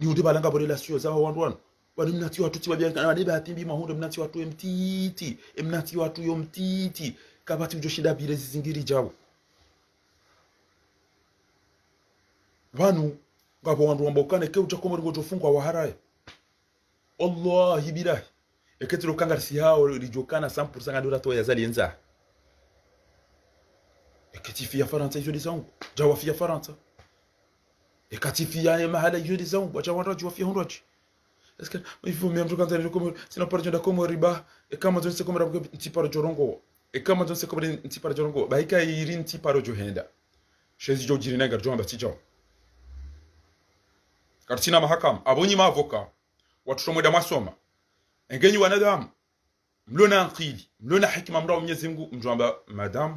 Ni unde balanga bo relation za wandru wanu. Wanu mnatsi watru tsi wabia, wanu ba timbi mahunde mnatsi watru emtiti, emnatsi watru yo mtiti. Kapvatsi udjo shinda bire zizingiri djawo. Pvanu, ngapvo wandru wamba ukana, eke udja Komori ngodjo fungwa waharaye. Wallahi billahi. Eke tilo kanga risi hao, ridjo kana cent pour cent ngandura towa ya zali enza. Eke tsi fiya Farantsa izo de zangu. Djawa fiya Farantsa. Eka tsi fiya ye mahala izo de zangu. Wadja wandru wadji wafiya hundru wadji. Est-ce que, il faut même que quand on est Comores, sinon par exemple Comores riba, et quand on se Comores, on peut un petit par Jorongo. Et quand on se Comores, un petit par Jorongo. Ba ika iri un petit par Johenda. Shezi jo djiri nanga jo amba tsi jo. Kartsina mahakama, apvo nyi maavoka. Watru shomweda mwasoma. Engenyi wanadamu. Mlo na ankili, mlo na hikima, mrao Mwenyezi Mungu, mdjo amba madame,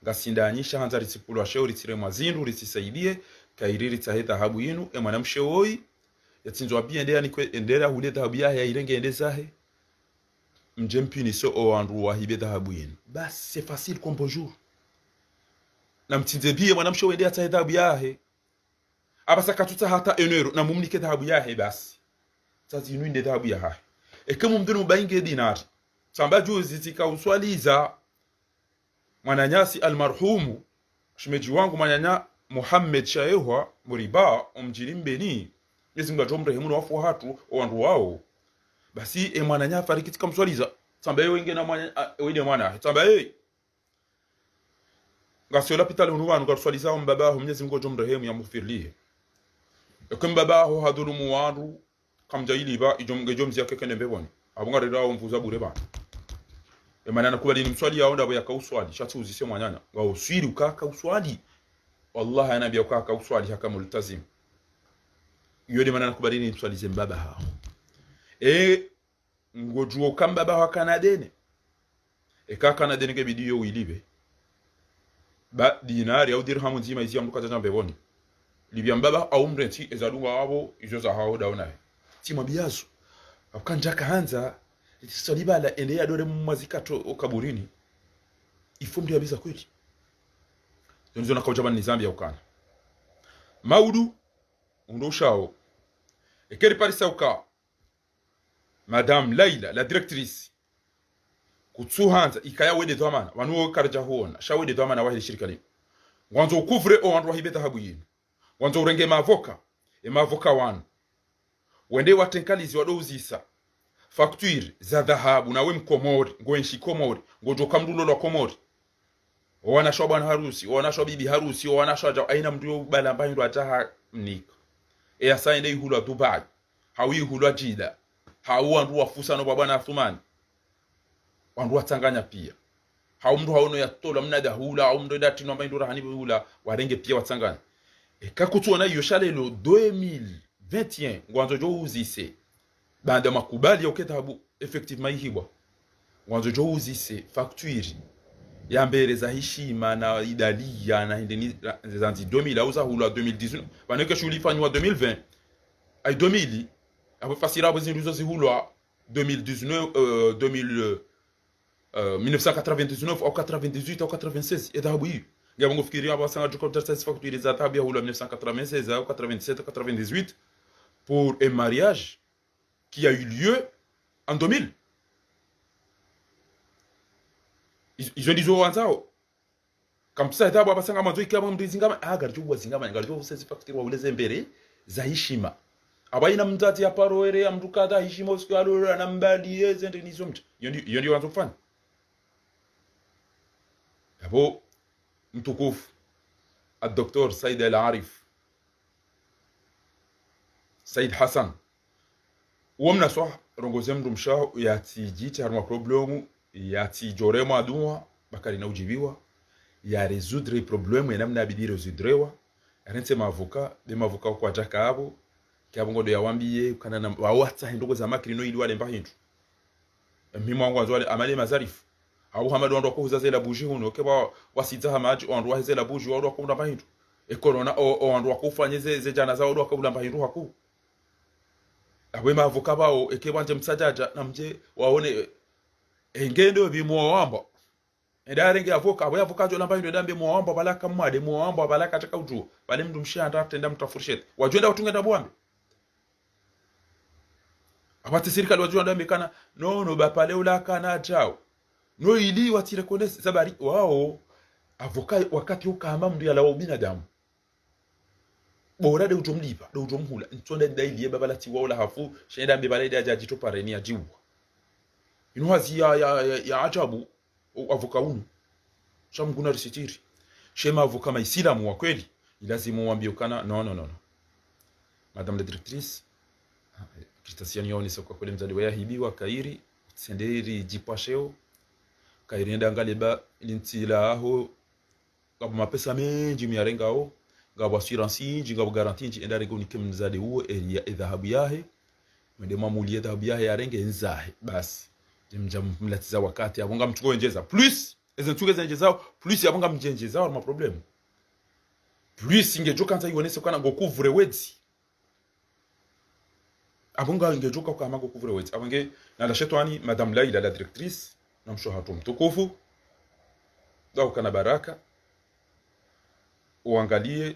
ngasi ndanyi sha handza ritsipvulwa sheo, ritsiremwa zindru, ritsisaidie, kayiri ritsahe dhahabu yinu, e mwanamshe woyi, yatsindzwa piya ende yanikwe, ende yahule dhahabu yahe, yayirenge yende zahe. Mdje mpuniso o wandru wahibe dhahabu yinu. Basi, c'est facile comme bonjour. Na mtsindze piya mwanamshe wende yatsahe dhahabu yahe. Apvasa katsutsaha hata un euro, na mumnike dhahabu yahe basi. Tsazinu inde dhahabu yahahe. Eke mumdhulumu ba inge dinari. Tsamba juzi tsika uswaliza mwananyasi almarhumu, shemedji wangu mwananya Mohamed Shayehwa, Muriba, omdjini Mbeni. Mwenyezi Mungu adjo mrehemu no wafu wahatru, o wandru wao. Basi, e mwananya hafariki tsika mswaliza. Tsamba ye wenge na mwana, a, wende mwana. Tsamba ye. Ngasi o lapitali hunu pvanu, karuswaliza o mbaba haho, Mwenyezi Mungu odjo mrehemu, yamghufirilie. Eke mbaba haho hadhulumu wandru, kamdja iliba, idjo, ngedjo mzia keke ne mbepvoni. Apvo ngarira o mvuza bure pvanu. E mana nakubali nimswaliyao ndapvo yaka uswali, sha tsi uzise mwananya. Nga uswili ukaka uswali. Wallahi anambia ukaka uswali haka multazim. Iyo de mana nakubali nimswalize mbaba haho. E, ngodjuo uka mbaba haho kana dene. Eka kana dene ngebidi yo uilibe. Ba dinari au dirhamu ndzima izi ya mdru kadjadja mbepvoni. Libia mbaba au mrentsi eza dunga apvo izo zahaho dawo naye. Tsimwambiazo. Apvo kandjaka handza, litsi swali pvala ende yadore mumwazika to o kaburini. Il faut mdru yambiza kweli. Zo ndizo nakaudja pvanu nizambia ukana. Maudu, undro ushao. Eke riparisa uka Madame Laila, la directrice. Kutsuhandza, ikaya wende dhwamana, pvanu wo karidja huona, sha wende dhwamana wahe li shirika linu. Ngwandzo ucouvre o wandru wahibe dhahabu yinu. Ngwandzo urenge maavoka, e maavoka wanu. Wende watenkalizi wado uzisa facture za dhahabu, nawe Mkomori, ngwenshi Komori, ngodjoka mndru lolwa Komori. O wanashe wa bwana harusi, o wanashe wa bibi harusi, o wanashe wa dja, haina mndru yo ubala mba hindru adja hamnika. E yasa ende ihulwa Dubai, hau ihulwa Jida, hau wandru wafusa no bwa bwana Athumani. Wandru watsanganya pia. Hau mndru haono yatolwa mna dahula, hau mndru enda tino mba hindru rahani hula, warenge pia watsanganya. Eka kutsuona iyo sha lelo deux mille vingt et un, ngwandzo djo uzise. Baanda makubali ya uke dhahabu, effectivement, ihibwa. Ngwandzo djo uzise facture ya mbere za hishima na idalia na hindeni za, za ndzi deux mille, au zahulwa deux mille dix-neuf. Pvanu eke shughuli ifanyiwa deux mille vingt. Ai deux mille. Apvo fasira apvo zindru zo zihulwa deux mille dix-neuf, euh, deux mille, euh, euh, mille neuf cent quatre-vingt-dix-neuf au quatre-vingt-dix-huit au quatre-vingt-seize, edhahabu iyo. Ngiya pvo ngofikiri apvasa ngadjo uka utarisa ezi facture za dhahabu yahulwa mille neuf cent quatre-vingt-seize au quatre-vingt-dix-sept au quatre-vingt-dix-huit pour un mariage qui a eu lieu en deux mille. Izo, izo ndizo wandzao. Kamtsusa edhahabu apvasa ngamwandzo ikao mndru zingama, ah, ngaridjo uwa zingama, ngaridjo uwa ezi facture wahule ze mbere za hishima. Apvo hayina mdzadze ya paro ere ya mndru kadha hishima usiku ya lolo na mbali yeze nde nizo mdji. Iyo ndi, iyo ndiyo wandzo ufanya. Apvo mtukufu, الدكتور سيد العارف سيد حسن. Uwo mnaswaha, rongoze mndru mshe waho, yatsidjitie harumwa problème, yatsidjoremwa dua, ba karina udjibiwa, ya résoudre problème, ye namna yabidi résoudrewa, yarentse mavoka, be mavoka kwadjaka apvo, ke apvo ngodo yawambiye, ukana na, wawatsahe ndrongoo za makini no ili walemba hindru. Mimi wangu wandzo wale, amale mazarifu. Au hama ndo wandru wakohuza ze labuji hunu, ke wa, wasidza hamadji, wandru waheze labuji, wandru wakohula mba hindru. E corona, o, o wandru wakofanya ze, ze djana za wandru wakohula mba hindru haku. Apvo ema avoka pvao, eke wandje msadjadja, na mdje, waone, e, engendo pvi mwawamba. Enda yarenge avoka, apvo ye avoka djo lamba hindru, enda mbe mwawamba, pvala kamwade, mwawamba, pvala katsaka udjuwa. Pvale mndru mshe anda, trenda mtra fourchette. Wadjo enda watunge nda bwambe. Apvatsi sirikali wadjo enda mbe kana, no, no, ba pvale ula kana djao. No ili watsi reconnaisse, zabari, wao. Avoka wakati ukamba mndru yalawa ubinadamu. Bora de udjo mlipva, de udjo mhula. Ntsonda nda ili ye baba latsi wao la hafu, shenda mbe pvale de adja djitso pareni yadjiwa. Inu hazi ya, ya, ya, ya ajabu, o avoka unu. Sha Mngu narisitiri. She ma avoka maisilamu wa kweli, ilazimu wambiye ukana, no, no, no, no. Madame la directrice, ah, eh, Christian yaonesa kwa kweli mdzadze waye yahibiwa, kayiri, tsende ridjipasheo, kayiri enda ngale ba, lintsi laho, ngapvo mapesa mendji miyarengao, ngapvo assurance indji, ngapvo garantie indji, enda renge unike mdzadze uwo, e, ya, edhahabu yahe, mwende mwamuliye edhahabu yahe, yarenge ndzahe, basi. Mdja mlatsiza wakati, apvo ngamtsuko wendjeza. Plus, eze ntsuko zenjezao, plus, apvo ngamdjenjezao, ma problème. Plus, ngedjo kandza yonese ukana ngo couvre wedzi. Apvo nga ngedjo uka ukama ngo couvre wedzi. Apvo nge, na la shetwani, Madame Laila, la directrice, na mshe wahatru mtukufu, nda ukana baraka, uangaliye,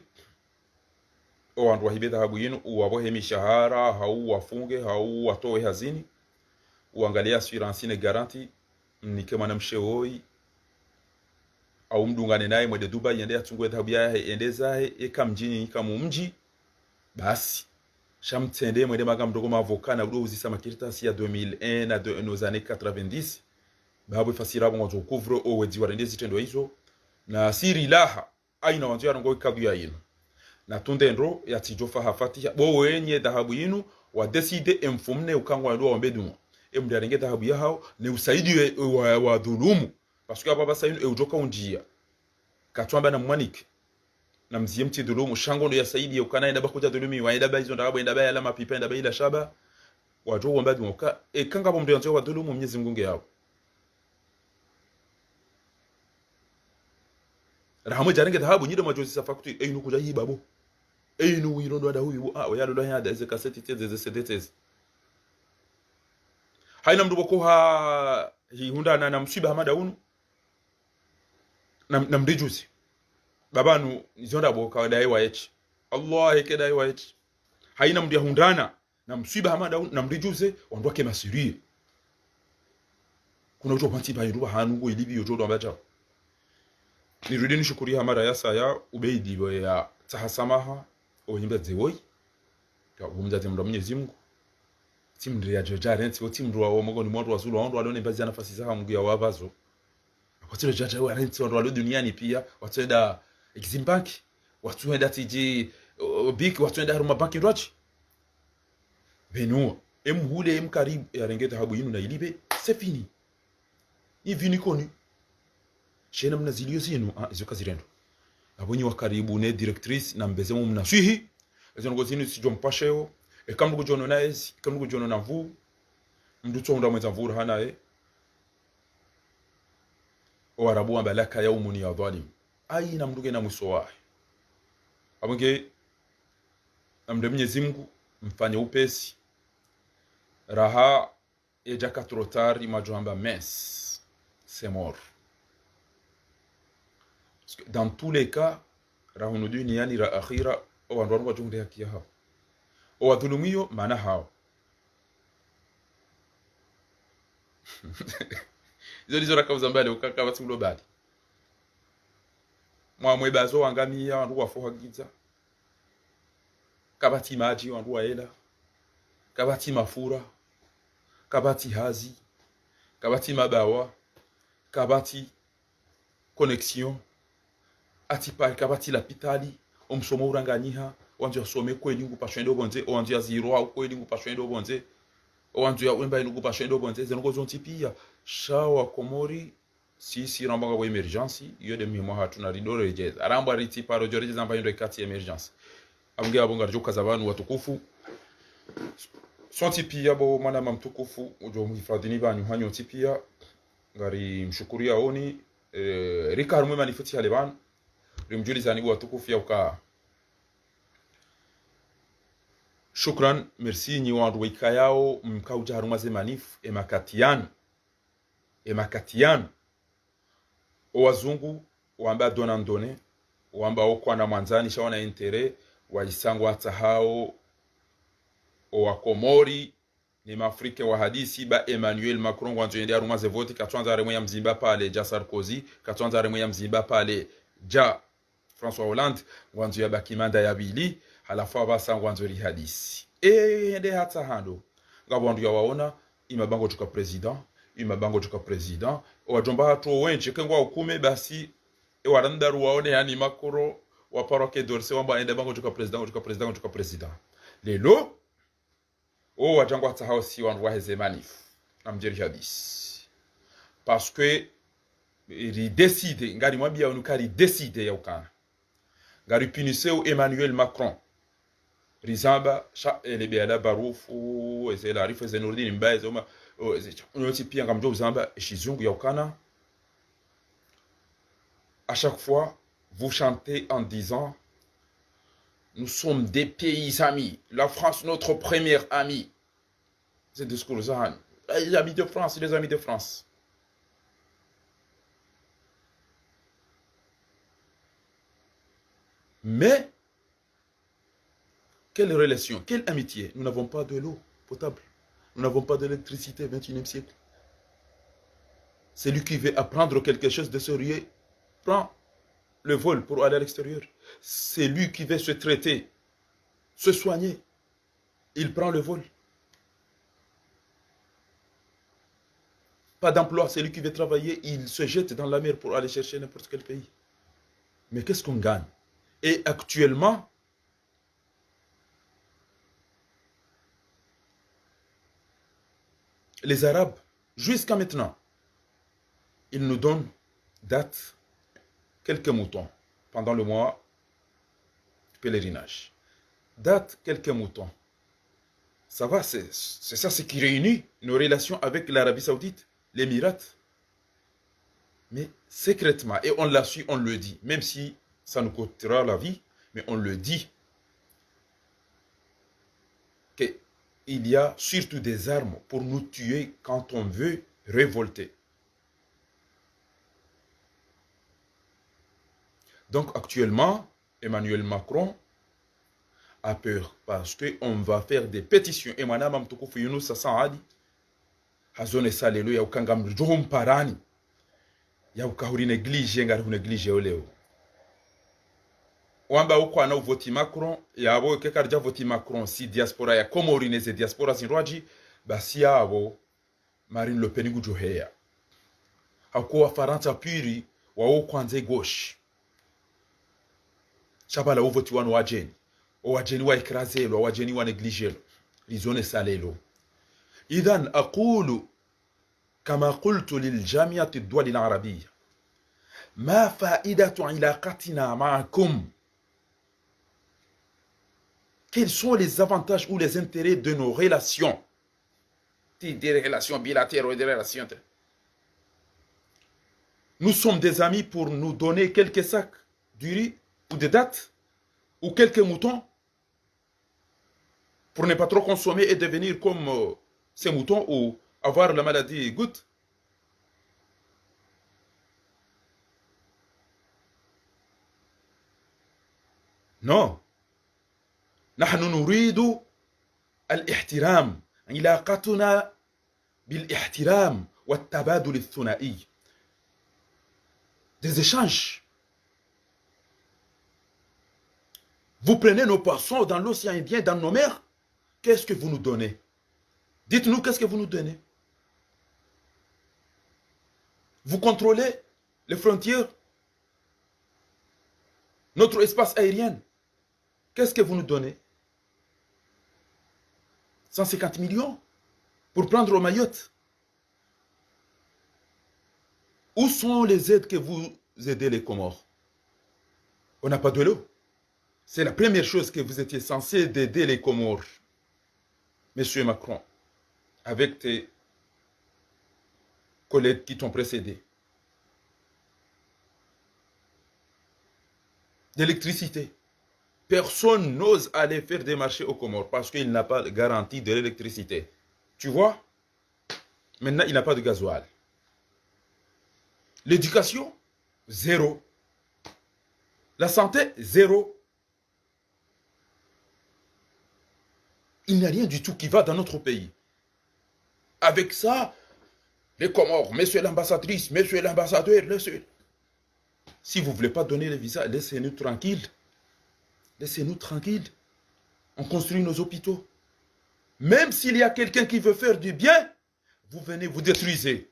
o wandru wahibe dhahabu yinu, uwapvohe mishahara, hau wafunge, hau watowe hazini, uangaliye assurance ne garantie, mnike mwanamshe woyi, au mdungane naye mwende Dubai, yende yatsungue dhahabu yahe, yende zahe, eka mdjini, eka mumdji, basi. Sha mtsende mwende maka mdrongoo ma avoka na udo uzisa makaratasi ya deux mille un na de, nos années quatre-vingt-dix. Bapvo efasiri apvo ngwandzo couvre o wedzi warende zitrendwa izo. Na siri laha, hayina wandzo yarongowe kadhiya yinu. Na tunde ndro yatsidjofa ha fatiha. Bo wenye dhahabu yinu, wa décider emfumne uka ngwandro wambe dua. Emndru yarenge dhahabu yahao, ne usaidiye wa, wa dhulumu. Parce que apvo apvasa yinu, e udjoka undjiya. Katsuamba na mwanike. Na mziye mtsi dhulumu, sha ngondo yasaidiye ukana enda ba kudja dhulumiwa, enda ba izo ndrabo, enda ba yala mapipa, enda ba ila shaba. Wadjo wamba dua uka, eka ngapvo mndru yandzo wa dhulumu Mnyezi Mngu nge yapvo. Raha mwedja renge dhahabu, nyi de mwadjo uzisa facture, e inu kudja hiba bo. E inu wirondo ada huyu bo, ah, oyalo lo hada, eze cassette tseze, eze C D tseze. Hayina mndru pvoko ha, hihundrana na mswiba hama nda unu. Na, na mridjuze. Bapvanu, izo ndrabo ka dayi wa eti. Allah, eke dayi wa eti. Hayina mndru yahundrana na mswiba hama nda unu, na mridjuze, wandru wake masiriye. Kuna udjo pvantsi pvahindru pvahanu ngo ilipvi yo djo ndo amba djao. Nirudi nishukuri ha mara ya saya, Ubeidi we yatsaha samaha, o himba dze woyi. Ka umdza dze mndru wa Mnyezi Mngu. Tsi mndru yadjo dja rentsi, o tsi mndru wa, wa mongoni mwa wandru wa zulu, wandru walo ne mbazi ya nafasi zaha Mngu yawapvazo. Watsilo dja dja wa rentsi, wandru walo duniani piya, watsoenda Exim Bank, watsoenda T G, o, Bik, watsoenda harumwa banki ndrwadji. Pvenuwa, emhule, emkaribu, yarenge dhahabu yinu na ilipve, c'est fini. Ni vini koni. Shena mna zilio zinu, ah, izo kazirendo. Apvo nyi wa karibu ne directrice, na mbeze mu mnaswihi. Ezo ndrongoo zinu zidjo mpasheo. Eka mndru kudjono na ezi, eka mndru kudjono na nvu. Mndru tsohundra mwendza nvu rahana e. O Warabu wamba laka yaumun ya dhalim. Hayina mndru kena mwiso wahe. Apvo nge, na mndru Mnyezi Mngu, mfanye upesi. Raha edjaka trop tard, mwadjo hamba mince. c'est mort. Parce que dans tous les cas, ra hunu duniani ra akhira, owandru wanu wadjo hundre haki yahawo. Owadhulumiyo mana hawo. Izo ndizo raka uzamba leo, ka, kapvatsi ulo bali. Mwamwe bazo wangamiya, wandru wafohagidza. Kapvatsi madji, wandru wayela. Kapvatsi mafura. Kapvatsi hazi. Kapvatsi mabawa. Kapvatsi connexion. Atsi pari, kapvatsi lapitali. Omsomo uranganyiha. Wandzo yasome kweli ngupashwe ndo pvondze. Wandzo yazirwa kweli ngupashwe ndo pvondze. Wandzo ya wemba inu ngupashwe ndo pvondze. Ze ndrongo zontsi piya. Sha wa Komori, sisi ramba ngapvo émergence, iyo nde muhimu wahatru na ridjo redjeza. Ramba ritsi paro djo redjeza amba iyo ndo ikatsi émergence. Apvo nge apvo ngaridjo kaza pvanu watukufu. Sontsi piya bo mwanama mtukufu, udjo muhifadhini pvanu hanyu ntsi piya. Ngari mshukuriyaoni, eh, rika harumwa e manif tsi hale pvanu. Rimdjulizani bo watukufu ya uka. Shukran, merci nyi wandru waikayao, mkaudja harumwa ze manif, e makati yanu. E makati yanu. Owazungu, wamba donnant donnant, wamba okwana mwandzani, sha wana intérêt, waisa ngwatsahao, owakomori, ne maafrika wahadisi, ba Emmanuel Macron, ngwandzo yende harumwa ze voti, katsuandza harumwa ya mzimba pale, dja Sarkozy, katsuandza harumwa ya mzimba pale, dja François Hollande, ngwandzo yabaki manda ya pvili, halafu apvasa ngwandzo rihadisi. E, hende hatsaha ndo. Ngapvo wandru yawaona, ima ba ngodjoka président, ima ba ngodjoka président. Owadjomba hatru wendji, ke ngwahukume basi, e warandaru waone yani Macron, waparwa Quai d'Orsay, wamba ende ba ngodjoka président, ngodjoka président, ngodjoka président. Lelo, owadja ngwatsahao si wandru waheze manif. Namdje rihadisi. Parce que, ridécidé, ngari mwambiya unu ka ridécidé ya ukana. Ngari punissé o Emmanuel Macron. Rizamba, sha, ele be ala barufu, eze la arifu, eze Nourdine Mbaye, eze uma, o, eze, unu yontsi piya ngamdjo uzamba, e shizungu ya ukana. À chaque fois, vous chantez en disant, nous sommes des pays amis. La France, notre premier ami. Ze discours zahanyu. Les amis de France, les amis de France. Mais, quelle relation, quelle amitié ? Nous n'avons pas de l'eau potable. Nous n'avons pas d'électricité, vingt et unième siècle. Celui qui veut apprendre quelque chose de sérieux prend le vol pour aller à l'extérieur. Celui qui veut se traiter, se soigner, il prend le vol. Pas d'emploi, celui qui veut travailler, il se jette dans la mer pour aller chercher n'importe quel pays. Mais qu'est-ce qu'on gagne ? Et actuellement, les Arabes, jusqu'à maintenant, ils nous donnent date quelques moutons pendant le mois du pèlerinage. Date quelques moutons. Ça va, c'est, c'est ça ce qui réunit nos relations avec l'Arabie Saoudite, l'Émirat. Mais secrètement, et on l'a su, on le dit, même si ça nous coûtera la vie, mais on le dit, que il y a surtout des armes pour nous tuer quand on veut révolter. Donc actuellement, Emmanuel Macron a peur parce que on va faire des pétitions. E mwanama mtukufu Younoussa Saadi, hazonesa lelo ya uka ngamdjo humparani, ya uka huri négligé, ngari hu négligé yo leo. Wamba ukwana uvoti Macron, yapvo ke karidja voti Macron, si diaspora ya Komori neze diaspora zindrwadji, basi yapvo Marine Le Pen ngudjo heya. Hauka Wafarantsa pviri, wawo kwandza gauche. Sha pvala uvoti wanu wadjeni. Owadjeni wa écrasé lo, owadjeni wa négligé lo. Rizonesa lelo. إذن أقول كما قلت للجامعة الدول العربية: ما فائدة علاقتنا معكم؟ Quels sont les avantages ou les intérêts de nos relations ? Des, des relations bilatérales, des relations. Nous sommes des amis pour nous donner quelques sacs du riz ou des dattes ou quelques moutons pour ne pas trop consommer et devenir comme, euh, ces moutons ou avoir la maladie goutte. Non. نحن نريد الاحترام، علاقتنا بالاحترام والتبادل الثنائي. Des échanges. Vous prenez nos poissons dans l'océan Indien, dans nos mers. Qu'est-ce que vous nous donnez ? Dites-nous, qu'est-ce que vous nous donnez ? Vous contrôlez les frontières, notre espace aérien. Qu'est-ce que vous nous donnez ? Cent cinquante millions pour prendre Mayotte. Où sont les aides que vous aidez les Comores ? On n'a pas de l'eau. C'est la première chose que vous étiez censé d'aider les Comores, Monsieur Macron, avec tes collègues qui t'ont précédé. D'électricité. Personne n'ose aller faire des marchés aux Comores parce qu'il n'a pas garanti de l'électricité. Tu vois ? Maintenant, il n'a pas de gasoil. L'éducation, zéro. La santé, zéro. Il n'y a rien du tout qui va dans notre pays. Avec ça, les Comores, monsieur l'ambassadrice, monsieur l'ambassadeur, monsieur. Si vous voulez pas donner les visas, laissez-nous tranquilles. Laissez-nous tranquilles. On construit nos hôpitaux. Même s'il y a quelqu'un qui veut faire du bien, vous venez, vous détruisez.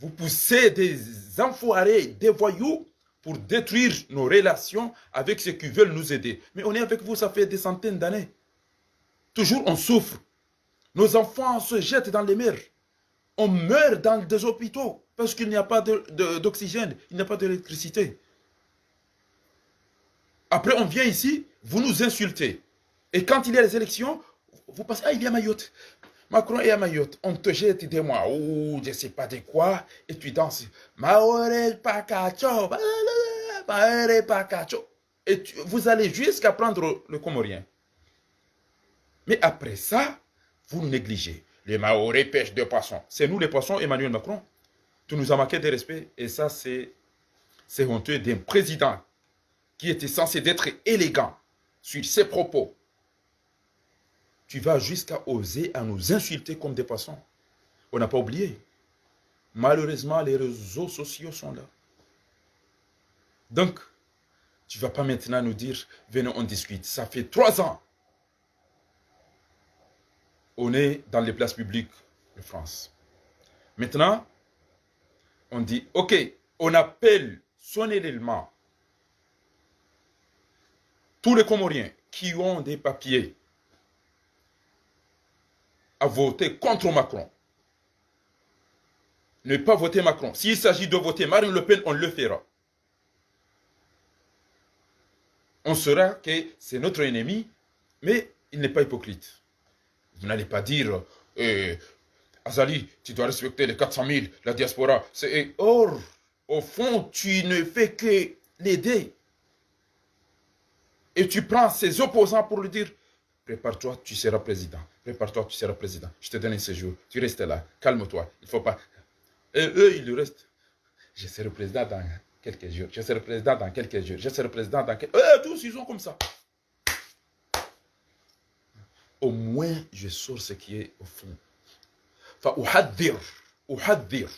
Vous poussez des enfoirés, des voyous pour détruire nos relations avec ceux qui veulent nous aider. Mais on est avec vous, ça fait des centaines d'années. Toujours on souffre. Nos enfants se jettent dans les mers. On meurt dans des hôpitaux parce qu'il n'y a pas de, de, d'oxygène, il n'y a pas d'électricité. Après, on vient ici, vous nous insultez. Et quand il y a les élections, vous pensez, ah, il est à Mayotte. Macron est à Mayotte. On te jette des mots, ou je sais pas de quoi, et tu danses. Maore pakacho, Maore pakacho. Et tu- vous allez jusqu'à prendre le Comorien. Mais après ça, vous négligez. Les Mahorais pêchent de poissons. C'est nous les poissons, Emmanuel Macron. Tu nous as manqué de respect. Et ça, c'est, c'est honteux d'un président qui était censé d'être élégant sur ses propos. Tu vas jusqu'à oser à nous insulter comme des poissons. On n'a pas oublié. Malheureusement, les réseaux sociaux sont là. Donc, tu vas pas maintenant nous dire, venez, on discute. Ça fait trois ans. On est dans les places publiques de France. Maintenant, on dit, ok, on appelle solennellement tous les Comoriens qui ont des papiers à voter contre Macron. Ne pas voter Macron. S'il s'agit de voter Marine Le Pen, on le fera. On saura que c'est notre ennemi, mais il n'est pas hypocrite. Vous n'allez pas dire, euh, Azali, tu dois respecter les quatre cent mille, la diaspora. C'est, or, au fond, tu ne fais que l'aider. Et tu prends ses opposants pour lui dire, prépare-toi, tu seras président. Prépare-toi, tu seras président. Je te donne un séjour. Tu restes là. Calme-toi. Il faut pas. Et eux, ils restent. Je serai président dans quelques jours. Je serai président dans quelques jours. Je serai président dans quelques... Eux, tous, ils sont comme ça. Au moins, je sors ce qui est au fond. فأحذر، أحذر،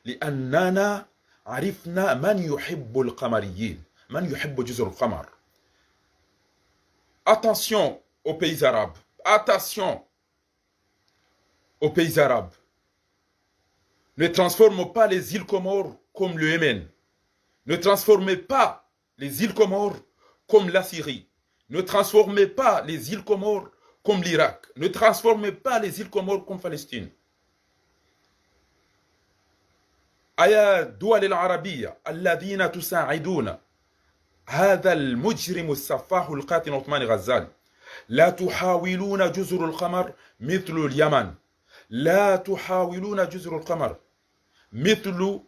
لأننا عرفنا من يحب القمريين، من يحب جزر القمر. Attention aux pays arabes. Attention aux pays arabes. Ne transforme pas les îles Comores comme le Yémen. Ne transformez pas les îles Comores comme la Syrie. Ne transformez pas les îles Comores comme l'Irak. Ne transformez pas les îles Comores comme Palestine. أيا الدول العربية الذين تساعدون هذا المجرم السفاح القاتل عثمان غزال، لا تحاولون جزر القمر مثل اليمن، لا تحاولون جزر القمر مثل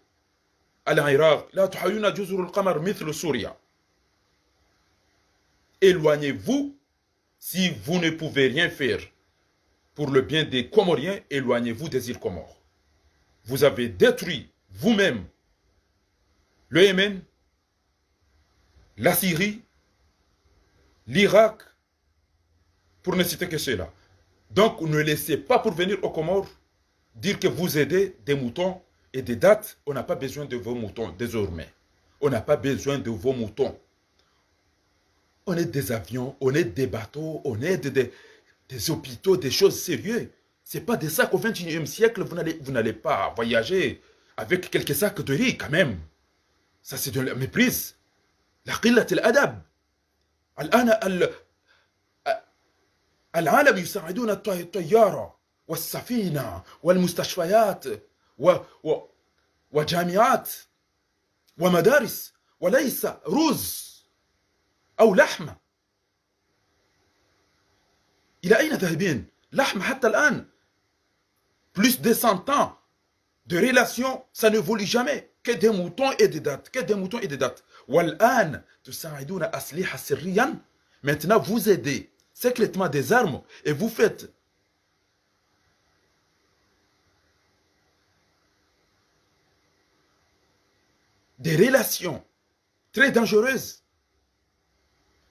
العراق، لا تحاولون جزر القمر مثل سوريا. Éloignez-vous. Si vous ne pouvez rien faire pour le bien des Comoriens, éloignez-vous des îles Comores. Vous avez détruit vous-même le Yémen, la Syrie, l'Irak, pour ne citer que cela. Donc, ne laissez pas pour venir aux Comores dire que vous aidez des moutons et des dattes. On n'a pas besoin de vos moutons désormais. On n'a pas besoin de vos moutons. On aide des avions, on aide des bateaux, on aide des, des hôpitaux, des choses sérieuses. C'est pas de ça qu'au vingt et unième siècle, vous n'allez, vous n'allez pas voyager avec quelques sacs de riz quand même. Ça, c'est de la méprise. La قلة الأدب. الآن ال-، العالم يساعدون الط-، الطيارة والسفينة والمستشفيات و-، و-، وجامعات ومدارس، وليس رز أو لحم. إلى أين ذاهبين؟ لحم حتى الآن. Plus de cent ans de relation, ça n'évolue jamais. Que des moutons et des dattes, que des moutons et des dattes. والآن تساعدون أسلحة سريا. Maintenant, vous aidez secrètement des armes et vous faites des relations très dangereuses,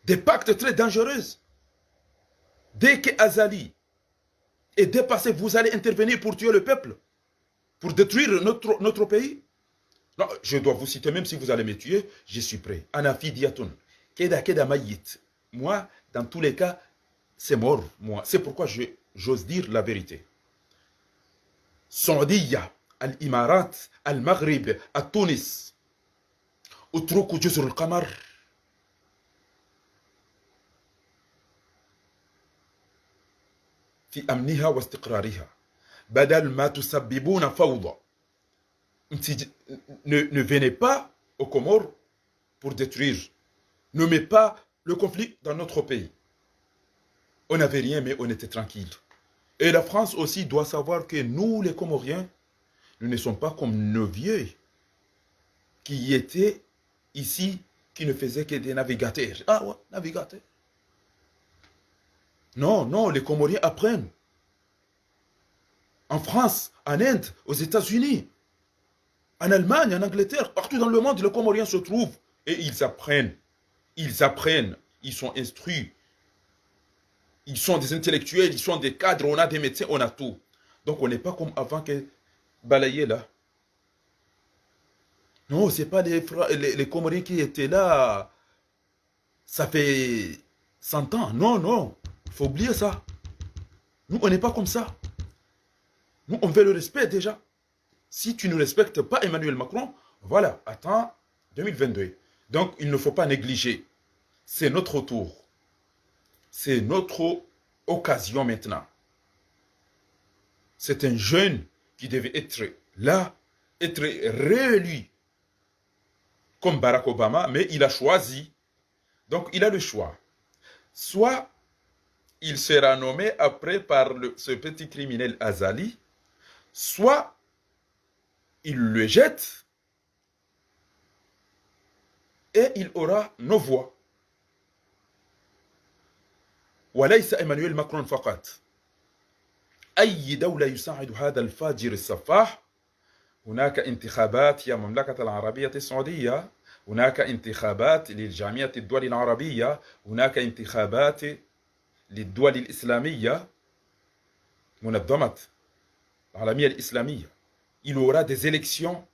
des pactes très dangereux. Dès que Azali est dépassé, vous allez intervenir pour tuer le peuple, pour détruire notre, notre pays. Non, je dois vous citer, même si vous allez me tuer, je suis prêt. أنا فدية. كذا كذا ميت. Moi, dans tous les cas, c'est mort, moi. C'est pourquoi je, j'ose dire la vérité. السعودية، الإمارات، المغرب، تونس، اتركوا جزر القمر في أمنها واستقرارها بدل ما تسببون فوضى. Ne, ne venez pas aux Comores pour détruire. Ne mettez pas le conflit dans notre pays. On n'avait rien, mais on était tranquille. Et la France aussi doit savoir que nous, les Comoriens, nous ne sommes pas comme nos vieux qui étaient ici, qui ne faisaient que des navigateurs. Ah ouais, navigateurs. Non, non, les Comoriens apprennent. En France, en Inde, aux États-Unis, en Allemagne, en Angleterre, partout dans le monde, les Comoriens se trouvent et ils apprennent. Ils apprennent. Ils sont instruits. Ils sont des intellectuels, ils sont des cadres, on a des médecins, on a tout. Donc on n'est pas comme avant que balayé là. Non, c'est pas les, Fra-, les, les Comoriens qui étaient là. Ça fait cent ans. Non, non. Il faut oublier ça. Nous, on n'est pas comme ça. Nous, on veut le respect déjà. Si tu ne respectes pas Emmanuel Macron, voilà, attends deux mille vingt-deux. Donc, il ne faut pas négliger. C'est notre tour. C'est notre occasion maintenant. C'est un jeune qui devait être là, être réélu comme Barack Obama, mais il a choisi. Donc, il a le choix. Soit il sera nommé après par le, ce petit criminel Azali, soit il le jette et il aura nos voix. وليس إيمانويل ماكرون فقط. أي دولة يساعد هذا الفاجر السفاح. هناك انتخابات يا مملكة العربية السعودية، هناك انتخابات للجامعة الدول العربية، هناك انتخابات للدول الإسلامية، منظمة العالمية الإسلامية. Il y aura des élections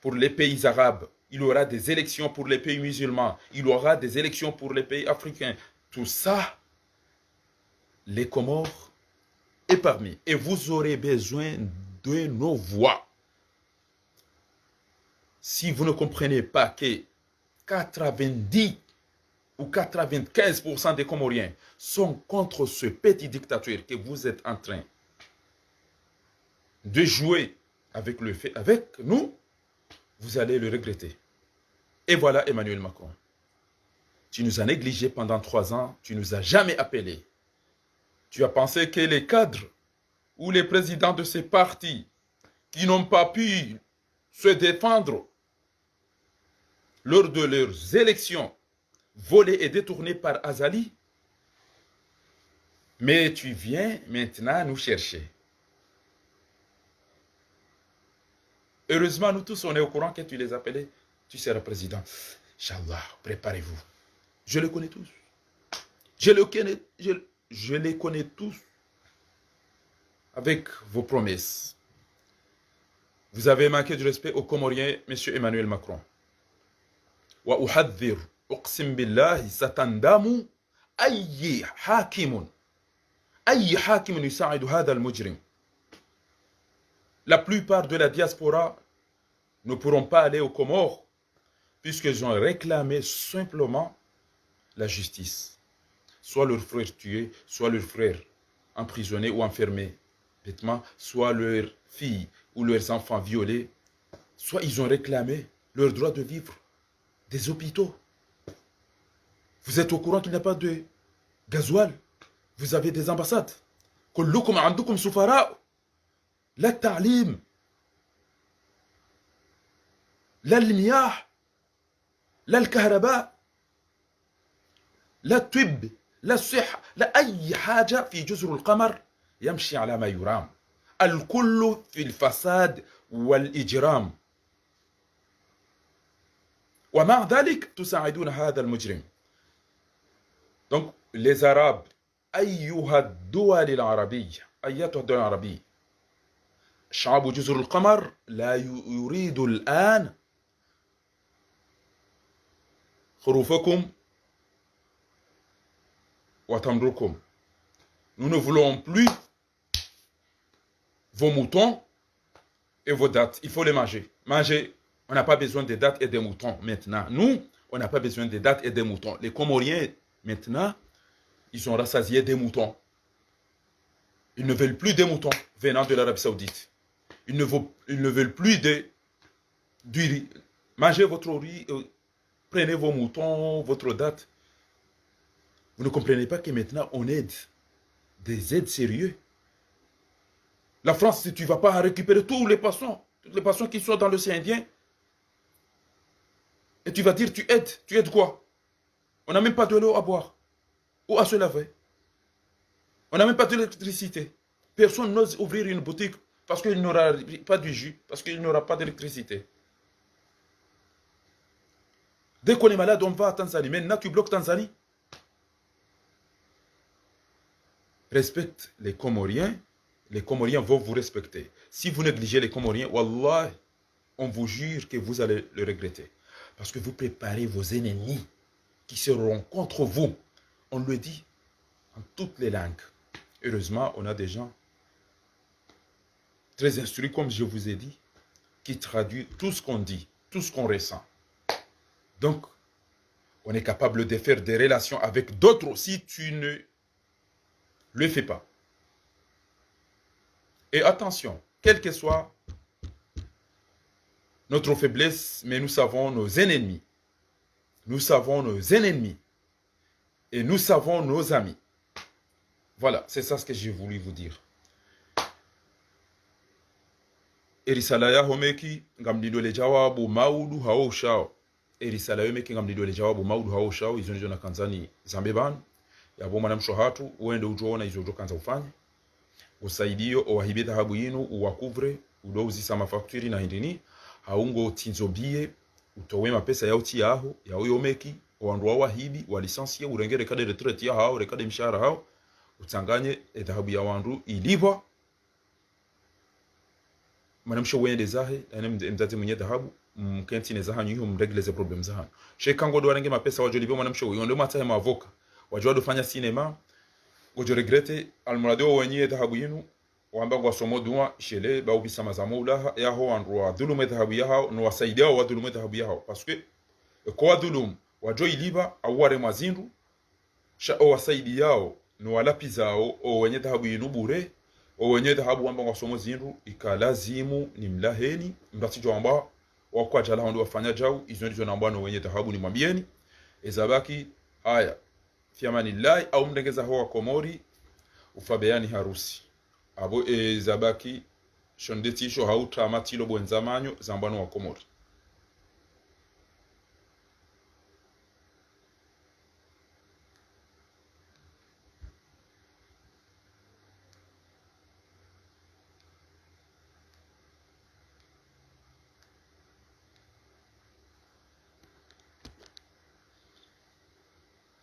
pour les pays arabes, il y aura des élections pour les pays musulmans, il y aura des élections pour les pays africains. Tout ça, les Comores épargnés. Et vous aurez besoin de nos voix. Si vous ne comprenez pas que quatre-vingt-dix ou quatre-vingt-quinze pour cent des Comoriens sont contre ce petit dictateur que vous êtes en train de jouer avec le fait, avec nous, vous allez le regretter. Et voilà Emmanuel Macron. Tu nous as négligés pendant trois ans, tu nous as jamais appelés. Tu as pensé que les cadres ou les présidents de ces partis qui n'ont pas pu se défendre lors de leurs élections volées et détournées par Azali, mais tu viens maintenant nous chercher. Heureusement, nous tous, on est au courant que tu les appelais, tu seras président. Inch'Allah, préparez-vous. Je les connais tous. Je le connais, je, je les connais tous avec vos promesses. Vous avez manqué du respect au Comorien, monsieur Emmanuel Macron. وأحذر، أقسم بالله ستندم. أي حاكم، أي حاكم يساعد هذا المجرم. La plupart de la diaspora ne pourront pas aller aux Comores puisqu'ils ont réclamé simplement la justice. Soit leur frère tué, soit leur frère emprisonné ou enfermé bêtement, soit leur fille ou leurs enfants violés, soit ils ont réclamé leur droit de vivre, des hôpitaux. Vous êtes au courant qu'il n'y a pas de gasoil. Vous avez des ambassades. كلكم عندكم سفراء. لا التعليم، لا المياه، لا الكهرباء، لا الطب، لا الصحة، لا أي حاجة في جزر القمر يمشي على ما يرام. الكل في الفساد والإجرام. ومع ذلك تساعدون هذا المجرم. Donc, les Arabes, أيها الدول العربية، أيتها الدول العربية، شعب جزر القمر لا ي-، يريد الآن خروفكم وتمركم. Nous ne voulons plus vos moutons et vos dattes. Il faut les manger. Manger, on n'a pas besoin des dattes et des moutons maintenant. Nous, on n'a pas besoin des dattes et des moutons. Les Comoriens, maintenant, ils sont rassasiés des moutons. Ils ne veulent plus des moutons venant de l'Arabie Saoudite. Ils ne, vo-, ils ne veulent plus de, du riz. Mangez votre riz, euh, prenez vos moutons, votre date. Vous ne comprenez pas que maintenant, on aide des aides sérieux. La France, si tu vas pas récupérer tous les poissons, tous les poissons qui sont dans l'océan Indien, et tu vas dire, tu aides, tu aides quoi ? On n'a même pas de l'eau à boire ou à se laver. On n'a même pas d'électricité. Personne n'ose ouvrir une boutique parce qu'il n'aura pas de jus, parce qu'il n'aura pas d'électricité. Dès qu'on est malade, on va à Tanzanie. Maintenant, tu bloques Tanzanie. Respecte les Comoriens. Les Comoriens vont vous respecter. Si vous négligez les Comoriens, wallah, on vous jure que vous allez le regretter. Parce que vous préparez vos ennemis qui seront contre vous. On le dit en toutes les langues. Heureusement, on a des gens très instruits, comme je vous ai dit, qui traduit tout ce qu'on dit, tout ce qu'on ressent. Donc, on est capable de faire des relations avec d'autres si tu ne le fais pas. Et attention, quelle que soit notre faiblesse, mais nous savons nos ennemis. Nous savons nos ennemis. Et nous savons nos amis. Voilà, c'est ça ce que j'ai voulu vous dire. Erisala yaho meki, ngamlindo le jawabu maudu hao ushao. Erisala yo meki ngamlindo le jawabu maudu hao ushao, izo ndizo nakandza nizambe pvanu. Yapvo mwanamshe hatru, wende udjoona izo udjokandza ufanye. Usaidiyo, owahibe dhahabu yinu, uwacouvre, udo uzisa mafakturi na hindrini, hau ngo tsindzo biye, utowe mapesa ya utsi yaho, ya uyo meki, owandru wawahibi, walicencié, urenge reka de retraite yahao, reka de mishahara hao, utsanganye, edhahabu ya wandru, ilipvwa, mwanamshe wende zahe, ene md-, mdzadze mwenye dhahabu, mkentsi ne zahanyu iho, mregle ze problème zahanyu. Sha eka ngodo warenge mapesa wadjo lipve mwanamshe uyo, ndo mwatsahe mavoka, wadjo wado fanya cinéma, ngodjo regretter, almuradi wo wenye dhahabu yinu, wamba ngwasomo dua, shele, ba ubisa mazamo ulaha, yaho wandru wadhulumu edhahabu yahao, no wasaidiao wadhulumu edhahabu yahao. Parce que, eko wadhulumu, wadjo ilipva, au waremwa zindru, sha owasaidiao, no walapvizao, owenye dhahabu yinu bure, owenye dhahabu wamba ngwasomo zindru, ika lazimu nimlaheni, mdru atsidjo wamba, wakwadjalaho ndo wafanya djau, izo ndizo nambwa no wenye dhahabu nimwambiyeni, ezabaki, haya, fi amanillahi, au mrenge zaho wa Komori, ufa beyani harusi. Apvo, ezabaki, shonde tsisho hautra matilo bwenza manyo, zambwa no wa Komori.